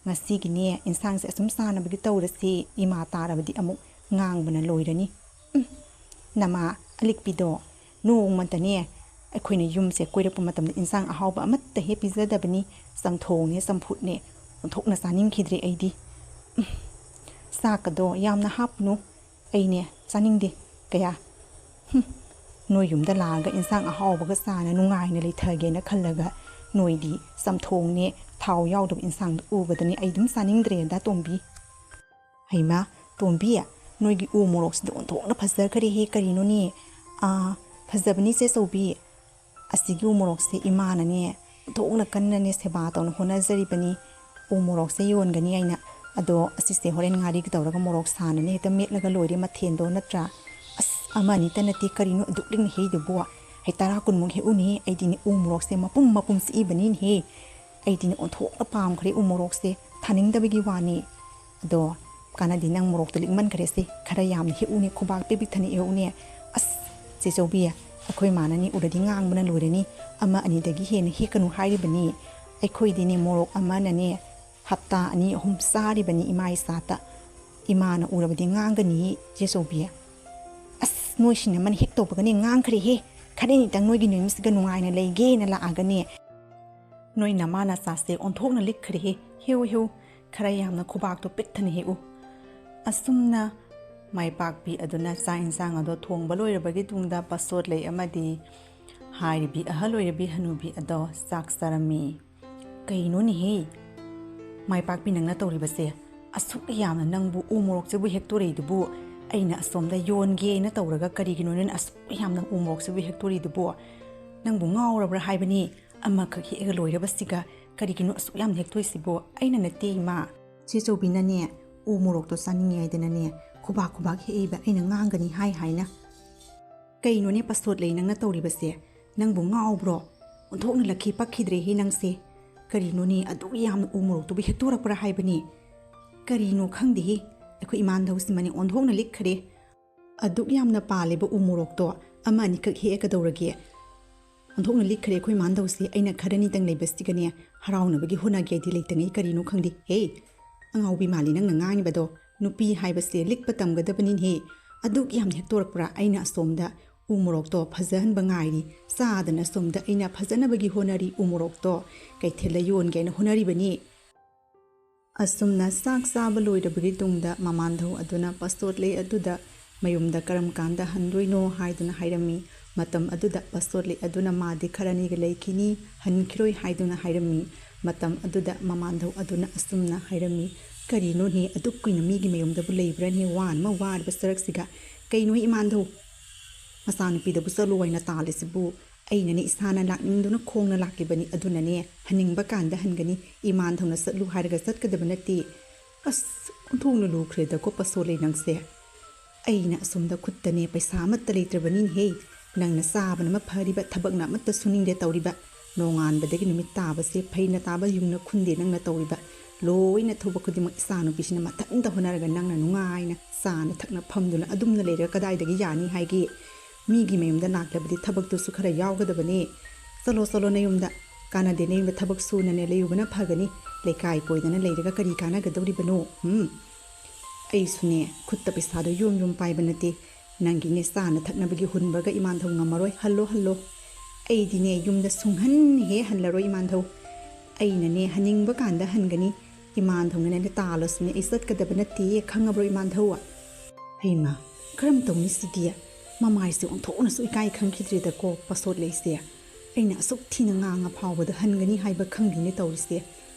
ꯉꯁꯤꯒꯤꯅꯦ ꯏꯟꯁꯥꯡꯁꯦ ꯑꯁꯨꯝ ꯆꯥꯅꯕꯒꯤ ꯇꯧꯔꯁꯤ, ꯏꯃꯥ ꯇꯥꯔꯕꯗꯤ ꯑꯃꯨꯛ ꯉꯥꯡꯕꯅ ꯂꯣꯏꯔꯅꯤ꯫ ꯎꯝ, ꯅꯃꯥ ꯑꯂꯤꯛꯄꯤꯗꯣ ꯅꯣꯡꯃꯇꯅꯦ ꯑꯩꯈꯣꯏꯅ ꯌꯨꯝꯁꯦ ꯀꯣꯏꯔꯛꯄ ꯃꯇꯝꯗ ꯏꯟꯁꯥꯡ ꯑꯍꯥꯎꯕ ꯑꯃꯠꯇ ꯍꯦꯛ ꯄꯤꯖꯗꯕꯅꯤ꯫ ꯆꯝꯊꯣꯡꯅꯦ, ꯆꯝꯐꯨꯠꯅꯦ, ꯑꯣꯟꯊꯣꯛꯅ ꯆꯥꯅꯤꯡꯈꯤꯗ꯭ꯔꯦ ꯑꯩꯗꯤ꯫ ꯎꯝ, ꯆꯥꯛꯀꯗꯣ ꯌꯥꯝꯅ ꯍꯥꯞꯄꯨꯅꯨ, ꯑꯩꯅꯦ ꯆꯥꯅꯤꯡꯗꯦ ꯀꯌꯥ꯫ ꯍꯨꯝ, ꯅꯣꯏ ꯌꯨꯝꯗ ꯂꯥꯛꯑꯒ ꯏꯟꯁꯥꯡ ꯑꯍꯥꯎꯕꯒ ꯆꯥꯅ ꯅꯨꯡꯉꯥꯏꯅ ꯂꯩꯊꯒꯦꯅ ꯈꯜꯂꯒ ꯅꯣꯏꯗꯤ ꯆꯝꯊꯣꯡꯅꯦ, ꯊꯥꯎ ꯌꯥꯎꯗꯕ ꯏꯟꯁꯥꯡꯗꯣ ꯎꯕꯗꯅꯦ ꯑꯩ ꯑꯗꯨꯝ ꯆꯥꯅꯤꯡꯗ꯭ꯔꯦꯗ, ꯇꯣꯝꯕꯤ꯫ ꯍꯩꯃꯥ, ꯇꯣꯝꯕꯤ, ꯅꯣꯏꯒꯤ ꯎ ꯃꯣꯔꯣꯛꯁꯤꯗꯤ ꯑꯣꯟꯊꯣꯛꯅ ꯐꯖꯈ꯭ꯔꯦꯍꯦ, ꯀꯔꯤꯅꯣꯅꯦ? ꯑꯥ, ꯐꯖꯕꯅꯤ ꯆꯦ ꯆꯧꯕꯤ꯫ ꯑꯁꯤꯒꯤ ꯎ ꯃꯣꯔꯣꯛꯁꯦ ꯏꯃꯥꯅꯅꯦ ꯑꯣꯟꯊꯣꯛꯅ ꯀꯟꯅꯅꯦ ꯁꯦꯕꯥ ꯇꯧꯅ ꯍꯣꯠꯅꯖꯔꯤꯕꯅꯤ꯫ ꯎ ꯃꯣꯔꯣꯛꯁꯦ ꯌꯣꯟꯒꯅꯤ ꯍꯥꯏꯅ꯫ ꯑꯗꯣ ꯑꯁꯤꯁꯦ ꯍꯣꯔꯦꯟ ꯉꯥꯔꯤꯒ ꯇꯧꯔꯒ ꯃꯣꯔꯣꯛ ꯁꯥꯅꯅꯦ ꯍꯦꯛꯇ ꯃꯦꯠꯂꯒ ꯂꯣꯏꯔꯦ ꯃꯊꯦꯜꯗꯣ, ꯅꯠꯇ꯭ꯔꯥ? ꯑꯁ, ꯑꯃ ꯑꯅꯤꯇ ꯅꯠꯇꯦ, ꯀꯔꯤꯅꯣ ꯑꯗꯨꯛ ꯂꯤꯡꯅ ꯍꯦꯛꯏꯗꯨꯕꯣ? ꯍꯩ ꯇꯔꯥ ꯀꯨꯟꯃꯨꯛ ꯍꯦꯛꯎꯅꯦ꯫ ꯑꯩꯗꯤꯅꯦ ꯎ ꯃꯣꯔꯣꯛꯁꯦ ꯃꯄꯨꯝ ꯃꯄꯨꯝ ꯆꯤꯛꯏꯕꯅꯤꯅꯦꯍꯦ꯫ ꯑꯩꯗꯤꯅꯦ ꯑꯣꯟꯊꯣꯛꯅ ꯄꯥꯝꯈ꯭ꯔꯦ ꯎ ꯃꯣꯔꯣꯛꯁꯦ, ꯊꯥꯅꯤꯡꯗꯕꯒꯤ ꯋꯥꯅꯤ꯫ ꯑꯗꯣ ꯀꯥꯟꯅꯗꯦ, ꯅꯪ ꯃꯣꯔꯣꯛꯇꯣ ꯂꯤꯛꯃꯟꯈ꯭ꯔꯦꯁꯦ, ꯈꯔ ꯌꯥꯝꯅ ꯍꯦꯛꯎꯅꯦ, ꯈꯨꯕꯥꯛ ꯄꯤꯛ ꯄꯤꯛ ꯊꯟꯅ ꯍꯦꯛꯎꯅꯦ꯫ ꯑꯁ, ꯆꯦ ꯆꯧꯕꯤ, ꯑꯩꯈꯣꯏ ꯃꯥꯅꯅꯦ ꯎꯔꯗꯤ ꯉꯥꯡꯕꯅ ꯂꯣꯏꯔꯅꯤ, ꯑꯃ ꯑꯅꯤꯗꯒꯤ ꯍꯦꯟꯅ ꯍꯦꯛꯀꯅꯨ ꯍꯥꯏꯔꯤꯕꯅꯤ꯫ ꯑꯩꯈꯣꯏꯗꯤꯅꯦ ꯃꯣꯔꯣꯛ ꯑꯃꯅꯅꯦ ꯍꯞꯇꯥ ꯑꯅꯤ ꯑꯍꯨꯝ ꯆꯥꯔꯤꯕꯅꯤ ꯏꯃꯥ ꯏꯆꯥꯇ꯫ ꯏꯃꯥꯅ ꯎꯔꯕꯗꯤ ꯉꯥꯡꯒꯅꯤ ꯆꯦ ꯆꯧꯕꯤ꯫ ꯑꯁ, ꯅꯣꯏ ꯁꯤꯅꯃꯟ ꯍꯦꯛ ꯇꯧꯕꯒꯅꯦ ꯉꯥꯡꯈ꯭ꯔꯦꯍꯦ꯫ ꯈꯔꯅꯤꯇꯪ ꯅꯣꯏꯒꯤ ꯅꯌꯨꯝꯁꯤꯒ ꯅꯨꯡꯉꯥꯏꯅ ꯂꯩꯒꯦꯅ ꯂꯥꯛꯑꯒꯅꯦ, ꯅꯣꯏ ꯅꯃꯥ ꯅꯆꯥꯁꯦ ꯑꯣꯟꯊꯣꯛꯅ ꯂꯤꯛꯈ꯭ꯔꯦꯍꯦ꯫ ꯍꯦꯎ ꯍꯦꯎ, ꯈꯔ ꯌꯥꯝꯅ ꯈꯨꯕꯥꯛꯇꯣ ꯄꯤꯛꯊꯅ ꯍꯦꯛꯎ꯫ ꯑꯁꯨꯝꯅ ꯃꯥꯏꯄꯥꯛꯄꯤ ꯑꯗꯨꯅ ꯆꯥꯛ ꯏꯟꯁꯥꯡ ꯑꯗꯣ ꯊꯣꯡꯕ ꯂꯣꯏꯔꯕꯒꯤ ꯇꯨꯡꯗ ꯄꯁꯣꯠꯂꯩ ꯑꯃꯗꯤ ꯍꯥꯏꯔꯤꯕꯤ ꯑꯍꯜ ꯑꯣꯏꯔꯕꯤ ꯍꯅꯨꯕꯤ ꯑꯗꯣ ꯆꯥꯛ ꯆꯥꯔꯝꯃꯤ꯫ "ꯀꯩꯅꯣꯅꯦꯍꯦ, ꯃꯥꯏꯄꯥꯛꯄꯤ, ꯅꯪꯅ ꯇꯧꯔꯤꯕꯁꯦ? ꯑꯁꯨꯛ ꯌꯥꯝꯅ ꯅꯪꯕꯨ ꯎ ꯃꯣꯔꯣꯛꯁꯤꯕꯨ ꯍꯦꯛꯇꯣꯔꯛꯏꯗꯨꯕꯨ, ꯑꯩꯅ ꯑꯁꯣꯝꯗ ꯌꯣꯟꯒꯦꯅ ꯇꯧꯔꯒ ꯀꯔꯤꯒꯤꯅꯣ ꯅꯪꯅ ꯑꯁꯨꯛ ꯌꯥꯝꯅ ꯎ ꯃꯣꯔꯣꯛꯁꯤꯕꯨ ꯍꯦꯛꯇꯣꯔꯤꯗꯨꯕꯨ? ꯅꯪꯕꯨ ꯉꯥꯎꯔꯕ꯭ꯔꯥ ꯍꯥꯏꯕꯅꯤ? ꯑꯃꯈꯛ ꯍꯦꯛꯑꯒ ꯂꯣꯏꯔꯕꯁꯤꯒ ꯀꯔꯤꯒꯤꯅꯣ ꯑꯁꯨꯛ ꯌꯥꯝꯅ ꯍꯦꯛꯇꯣꯏꯁꯤꯕꯣ?" "ꯑꯩꯅ ꯅꯠꯇꯦ, ꯏꯃꯥ꯫ ꯆꯦ ꯆꯧꯕꯤꯅꯅꯦ, ꯎ ꯃꯣꯔꯣꯛꯇꯣ ꯆꯥꯅꯤꯡꯉꯦ ꯍꯥꯏꯗꯅꯅꯦ, ꯈꯨꯕꯥꯛ ꯈꯨꯕꯥꯛ ꯍꯦꯛꯏꯕ, ꯑꯩꯅ ꯉꯥꯡꯒꯅꯤ ꯍꯥꯏ ꯍꯥꯏꯅ꯫" "ꯀꯩꯅꯣꯅꯦ ꯄꯁꯣꯠꯂꯩ, ꯅꯪꯅ ꯇꯧꯔꯤꯕꯁꯦ? ꯅꯪꯕꯨ ꯉꯥꯎꯕ꯭ꯔꯣ? ꯑꯣꯟꯊꯣꯛꯅ ꯂꯛꯈꯤ ꯄꯛꯈꯤꯗ꯭ꯔꯦꯍꯦ ꯅꯪꯁꯦ꯫ ꯀꯔꯤꯅꯣꯅꯦ, ꯑꯗꯨꯛ ꯌꯥꯝꯅ ꯎ ꯃꯣꯔꯣꯛꯇꯨꯕꯨ ꯍꯦꯛꯇꯣꯔꯛꯄ꯭ꯔꯥ ꯍꯥꯏꯕꯅꯤ? ꯀꯔꯤꯅꯣ ꯈꯪꯗꯦꯍꯦ, ꯑꯩꯈꯣꯏ ꯏꯃꯥꯟꯙꯧꯁꯤꯃꯅꯦ ꯑꯣꯟꯊꯣꯛꯅ ꯂꯤꯛꯈ꯭ꯔꯦ꯫ ꯑꯗꯨꯛ ꯌꯥꯝꯅ ꯄꯥꯜꯂꯤꯕ ꯎ ꯃꯣꯔꯣꯛꯇꯣ ꯑꯃ ꯑꯅꯤꯈꯛ ꯍꯦꯛꯑꯒ ꯀꯩꯗꯧꯔꯒꯦ? ꯑꯣꯟꯊꯣꯛꯅ ꯂꯤꯛꯈ꯭ꯔꯦ ꯑꯩꯈꯣꯏ ꯏꯃꯥꯟꯙꯧꯁꯦ꯫ ꯑꯩꯅ ꯈꯔꯅꯤꯇꯪ ꯂꯩꯕꯁꯤꯒꯅꯦ ꯍꯔꯥꯎꯅꯕꯒꯤ ꯍꯣꯠꯅꯒꯦꯗꯤ ꯂꯩꯇꯉꯩ꯫ ꯀꯔꯤꯅꯣ ꯈꯪꯗꯦ꯫ ꯍꯦ, ꯑꯉꯥꯎꯕꯤ ꯃꯥꯜꯂꯤ ꯅꯪꯅ ꯉꯥꯡꯉꯤꯕꯗꯣ꯫ ꯅꯨꯄꯤ ꯍꯥꯏꯕꯁꯦ ꯂꯤꯛꯄ ꯇꯝꯒꯗꯕꯅꯤꯅꯦꯍꯦ꯫ ꯑꯗꯨꯛ ꯌꯥꯝ ꯍꯦꯛꯇꯣꯔꯛꯄ꯭ꯔꯥ? ꯑꯩꯅ ꯑꯁꯣꯝꯗ ꯎ ꯃꯣꯔꯣꯛꯇꯣ ꯐꯖꯍꯟꯕ ꯉꯥꯏꯔꯤ, ꯆꯥꯗꯅ ꯑꯁꯣꯝꯗ ꯑꯩꯅ ꯐꯖꯅꯕꯒꯤ ꯍꯣꯠꯅꯔꯤ, ꯎ ꯃꯣꯔꯣꯛꯇꯣ ꯀꯩꯊꯦꯜꯗ ꯌꯣꯟꯒꯦꯅ ꯍꯣꯠꯅꯔꯤꯕꯅꯤ꯫" ꯑꯁꯨꯝꯅ ꯆꯥꯛ ꯆꯥꯕ ꯂꯣꯏꯔꯕꯒꯤ ꯇꯨꯡꯗ ꯃꯃꯥꯟꯙꯧ ꯑꯗꯨꯅ ꯄꯁꯣꯠꯂꯩ ꯑꯗꯨꯗ ꯃꯌꯨꯝꯗ ꯀꯔꯝ ꯀꯥꯟꯗ ꯍꯟꯗꯣꯏꯅꯣ ꯍꯥꯏꯗꯨꯅ ꯍꯥꯏꯔꯝꯃꯤ꯫ ꯃꯇꯝ ꯑꯗꯨꯗ ꯄꯁꯣꯠꯂꯩ ꯑꯗꯨꯅ ꯃꯥꯗꯤ ꯈꯔꯅꯤꯒ ꯂꯩꯈꯤꯅꯤ, ꯍꯟꯈꯤꯔꯣꯏ ꯍꯥꯏꯗꯨꯅ ꯍꯥꯏꯔꯝꯃꯤ꯫ ꯃꯇꯝ ꯑꯗꯨꯗ ꯃꯃꯥꯟꯙꯧ ꯑꯗꯨꯅ ꯑꯁꯨꯝꯅ ꯍꯥꯏꯔꯝꯃꯤ, "ꯀꯔꯤꯅꯣꯅꯦ, ꯑꯗꯨꯛ ꯀꯨꯏꯅ ꯃꯤꯒꯤ ꯃꯌꯨꯝꯗꯕꯨ ꯂꯩꯕ꯭ꯔꯥꯅꯦ, ꯋꯥꯅ ꯑꯃ ꯋꯥꯔꯤꯕ ꯁꯔꯛꯁꯤꯒ? ꯀꯩꯅꯣ ꯏꯃꯥꯟꯙꯧ, ꯃꯆꯥꯅꯨꯄꯤꯗꯕꯨ ꯆꯠꯂꯣ ꯍꯥꯏꯅ ꯇꯥꯜꯂꯤꯁꯤꯕꯨ? ꯑꯩꯅꯅꯦ ꯏꯁꯥꯅ ꯂꯥꯛꯅꯤꯡꯗꯨꯅ ꯈꯣꯡꯅ ꯂꯥꯛꯂꯤꯕꯅꯤ, ꯑꯗꯨꯅꯅꯦ ꯍꯟꯅꯤꯡꯕ ꯀꯥꯟꯗ ꯍꯟꯒꯅꯤ, ꯏꯃꯥꯟꯙꯧꯅ ꯆꯠꯂꯨ ꯍꯥꯏꯔꯒ ꯆꯠꯀꯗꯕ ꯅꯠꯇꯦ꯫" ꯑꯁ, ꯑꯣꯟꯊꯣꯛꯅ ꯂꯨꯈ꯭ꯔꯦꯗꯀꯣ ꯄꯁꯣꯠꯂꯩ ꯅꯪꯁꯦ꯫ ꯑꯩꯅ ꯑꯁꯣꯝꯗ ꯈꯨꯠꯇꯅꯦ ꯄꯩꯁꯥ ꯑꯃꯠꯇ ꯂꯩꯇ꯭ꯔꯕꯅꯤꯅꯦꯍꯦ꯫ ꯅꯪꯅ ꯆꯥꯕꯅ ꯑꯃ ꯐꯔꯤꯕ, ꯊꯕꯛꯅ ꯑꯃꯠꯇ ꯁꯨꯅꯤꯡꯗꯦ ꯇꯧꯔꯤꯕ꯫ ꯅꯣꯡꯉꯥꯟꯕꯗꯒꯤ ꯅꯨꯃꯤꯠ ꯇꯥꯕꯁꯦ ꯐꯩꯅ ꯇꯥꯕ ꯌꯨꯡꯅ ꯈꯨꯟꯗꯦ ꯅꯪꯅ ꯇꯧꯔꯤꯕ꯫ ꯂꯣꯏꯅ ꯊꯕꯛ ꯈꯨꯗꯤꯡꯃꯛ ꯏꯆꯥꯅꯨꯄꯤꯁꯤꯅ ꯃꯊꯟꯇ ꯍꯣꯠꯅꯔꯒ ꯅꯪꯅ ꯅꯨꯡꯉꯥꯏꯅ ꯆꯥꯅ ꯊꯛꯅ ꯐꯝꯗꯨꯅ ꯑꯗꯨꯝꯅ ꯂꯩꯔꯒ ꯀꯗꯥꯏꯗꯒꯤ ꯌꯥꯅꯤ ꯍꯥꯏꯒꯦ? ꯃꯤꯒꯤ ꯃꯌꯨꯝꯗ ꯂꯥꯛꯂꯕꯗꯤ ꯊꯕꯛꯇꯨꯁꯨ ꯈꯔ ꯌꯥꯎꯒꯗꯕꯅꯦ꯫ ꯆꯠꯂꯣ, ꯆꯠꯂꯣ ꯅꯌꯨꯝꯗ꯫ ꯀꯥꯟꯅꯗꯦ ꯅꯌꯨꯝꯗ ꯊꯕꯛ ꯁꯨꯅꯅꯦ ꯂꯩꯔꯨꯕꯅ ꯐꯒꯅꯤ꯫ ꯂꯩꯀꯥꯏ ꯀꯣꯏꯗꯅ ꯂꯩꯔꯒ ꯀꯔꯤ ꯀꯥꯟꯅꯒꯗꯧꯔꯤꯕꯅꯣ? ꯎꯝ꯫ ꯑꯩꯁꯨꯅꯦ, ꯈꯨꯠꯇ ꯄꯩꯁꯥꯗꯣ ꯌꯣꯝ ꯌꯣꯝ ꯄꯥꯏꯕ ꯅꯠꯇꯦ꯫ "ꯅꯪꯒꯤꯅꯦ ꯆꯥꯅ ꯊꯛꯅꯕꯒꯤ ꯍꯨꯟꯕꯒ ꯏꯃꯥꯟꯊꯧ ꯉꯝꯃꯔꯣꯏ, ꯍꯜꯂꯣ ꯍꯜꯂꯣ꯫ ꯑꯩꯗꯤꯅꯦ ꯌꯨꯝꯗ ꯁꯨꯡꯍꯟ ꯍꯦꯛ ꯍꯜꯂꯔꯣꯏ ꯏꯃꯥꯟꯊꯧ꯫ ꯑꯩꯅꯅꯦ ꯍꯟꯅꯤꯡꯕ ꯀꯥꯟꯗ ꯍꯟꯒꯅꯤ, ꯏꯃꯥꯟꯊꯧꯅꯅꯦ ꯇꯥꯜꯂꯁꯨꯅꯦ ꯑꯩ ꯆꯠꯀꯗꯕ ꯅꯠꯇꯦ, ꯈꯪꯉꯕ꯭ꯔꯣ ꯏꯃꯥꯟꯊꯧ?" ꯍꯩꯃꯥ, ꯀꯔꯝ ꯇꯧꯅꯤ ꯁꯤꯗꯤ? ꯃꯃꯥꯏꯁꯦ ꯑꯣꯟꯊꯣꯛꯅꯁꯨ ꯏꯀꯥꯏ ꯈꯪꯈꯤꯗ꯭ꯔꯦꯗꯀꯣ ꯄꯥꯁꯣꯠ ꯂꯩꯁꯦ꯫ ꯑꯩꯅ ꯑꯁꯨꯛ ꯊꯤꯅ ꯉꯥꯡꯉ ꯐꯥꯎꯕꯗ ꯍꯟꯒꯅꯤ ꯍꯥꯏꯕ ꯈꯪꯗꯦꯅꯦ ꯇꯧꯔꯤꯁꯦ꯫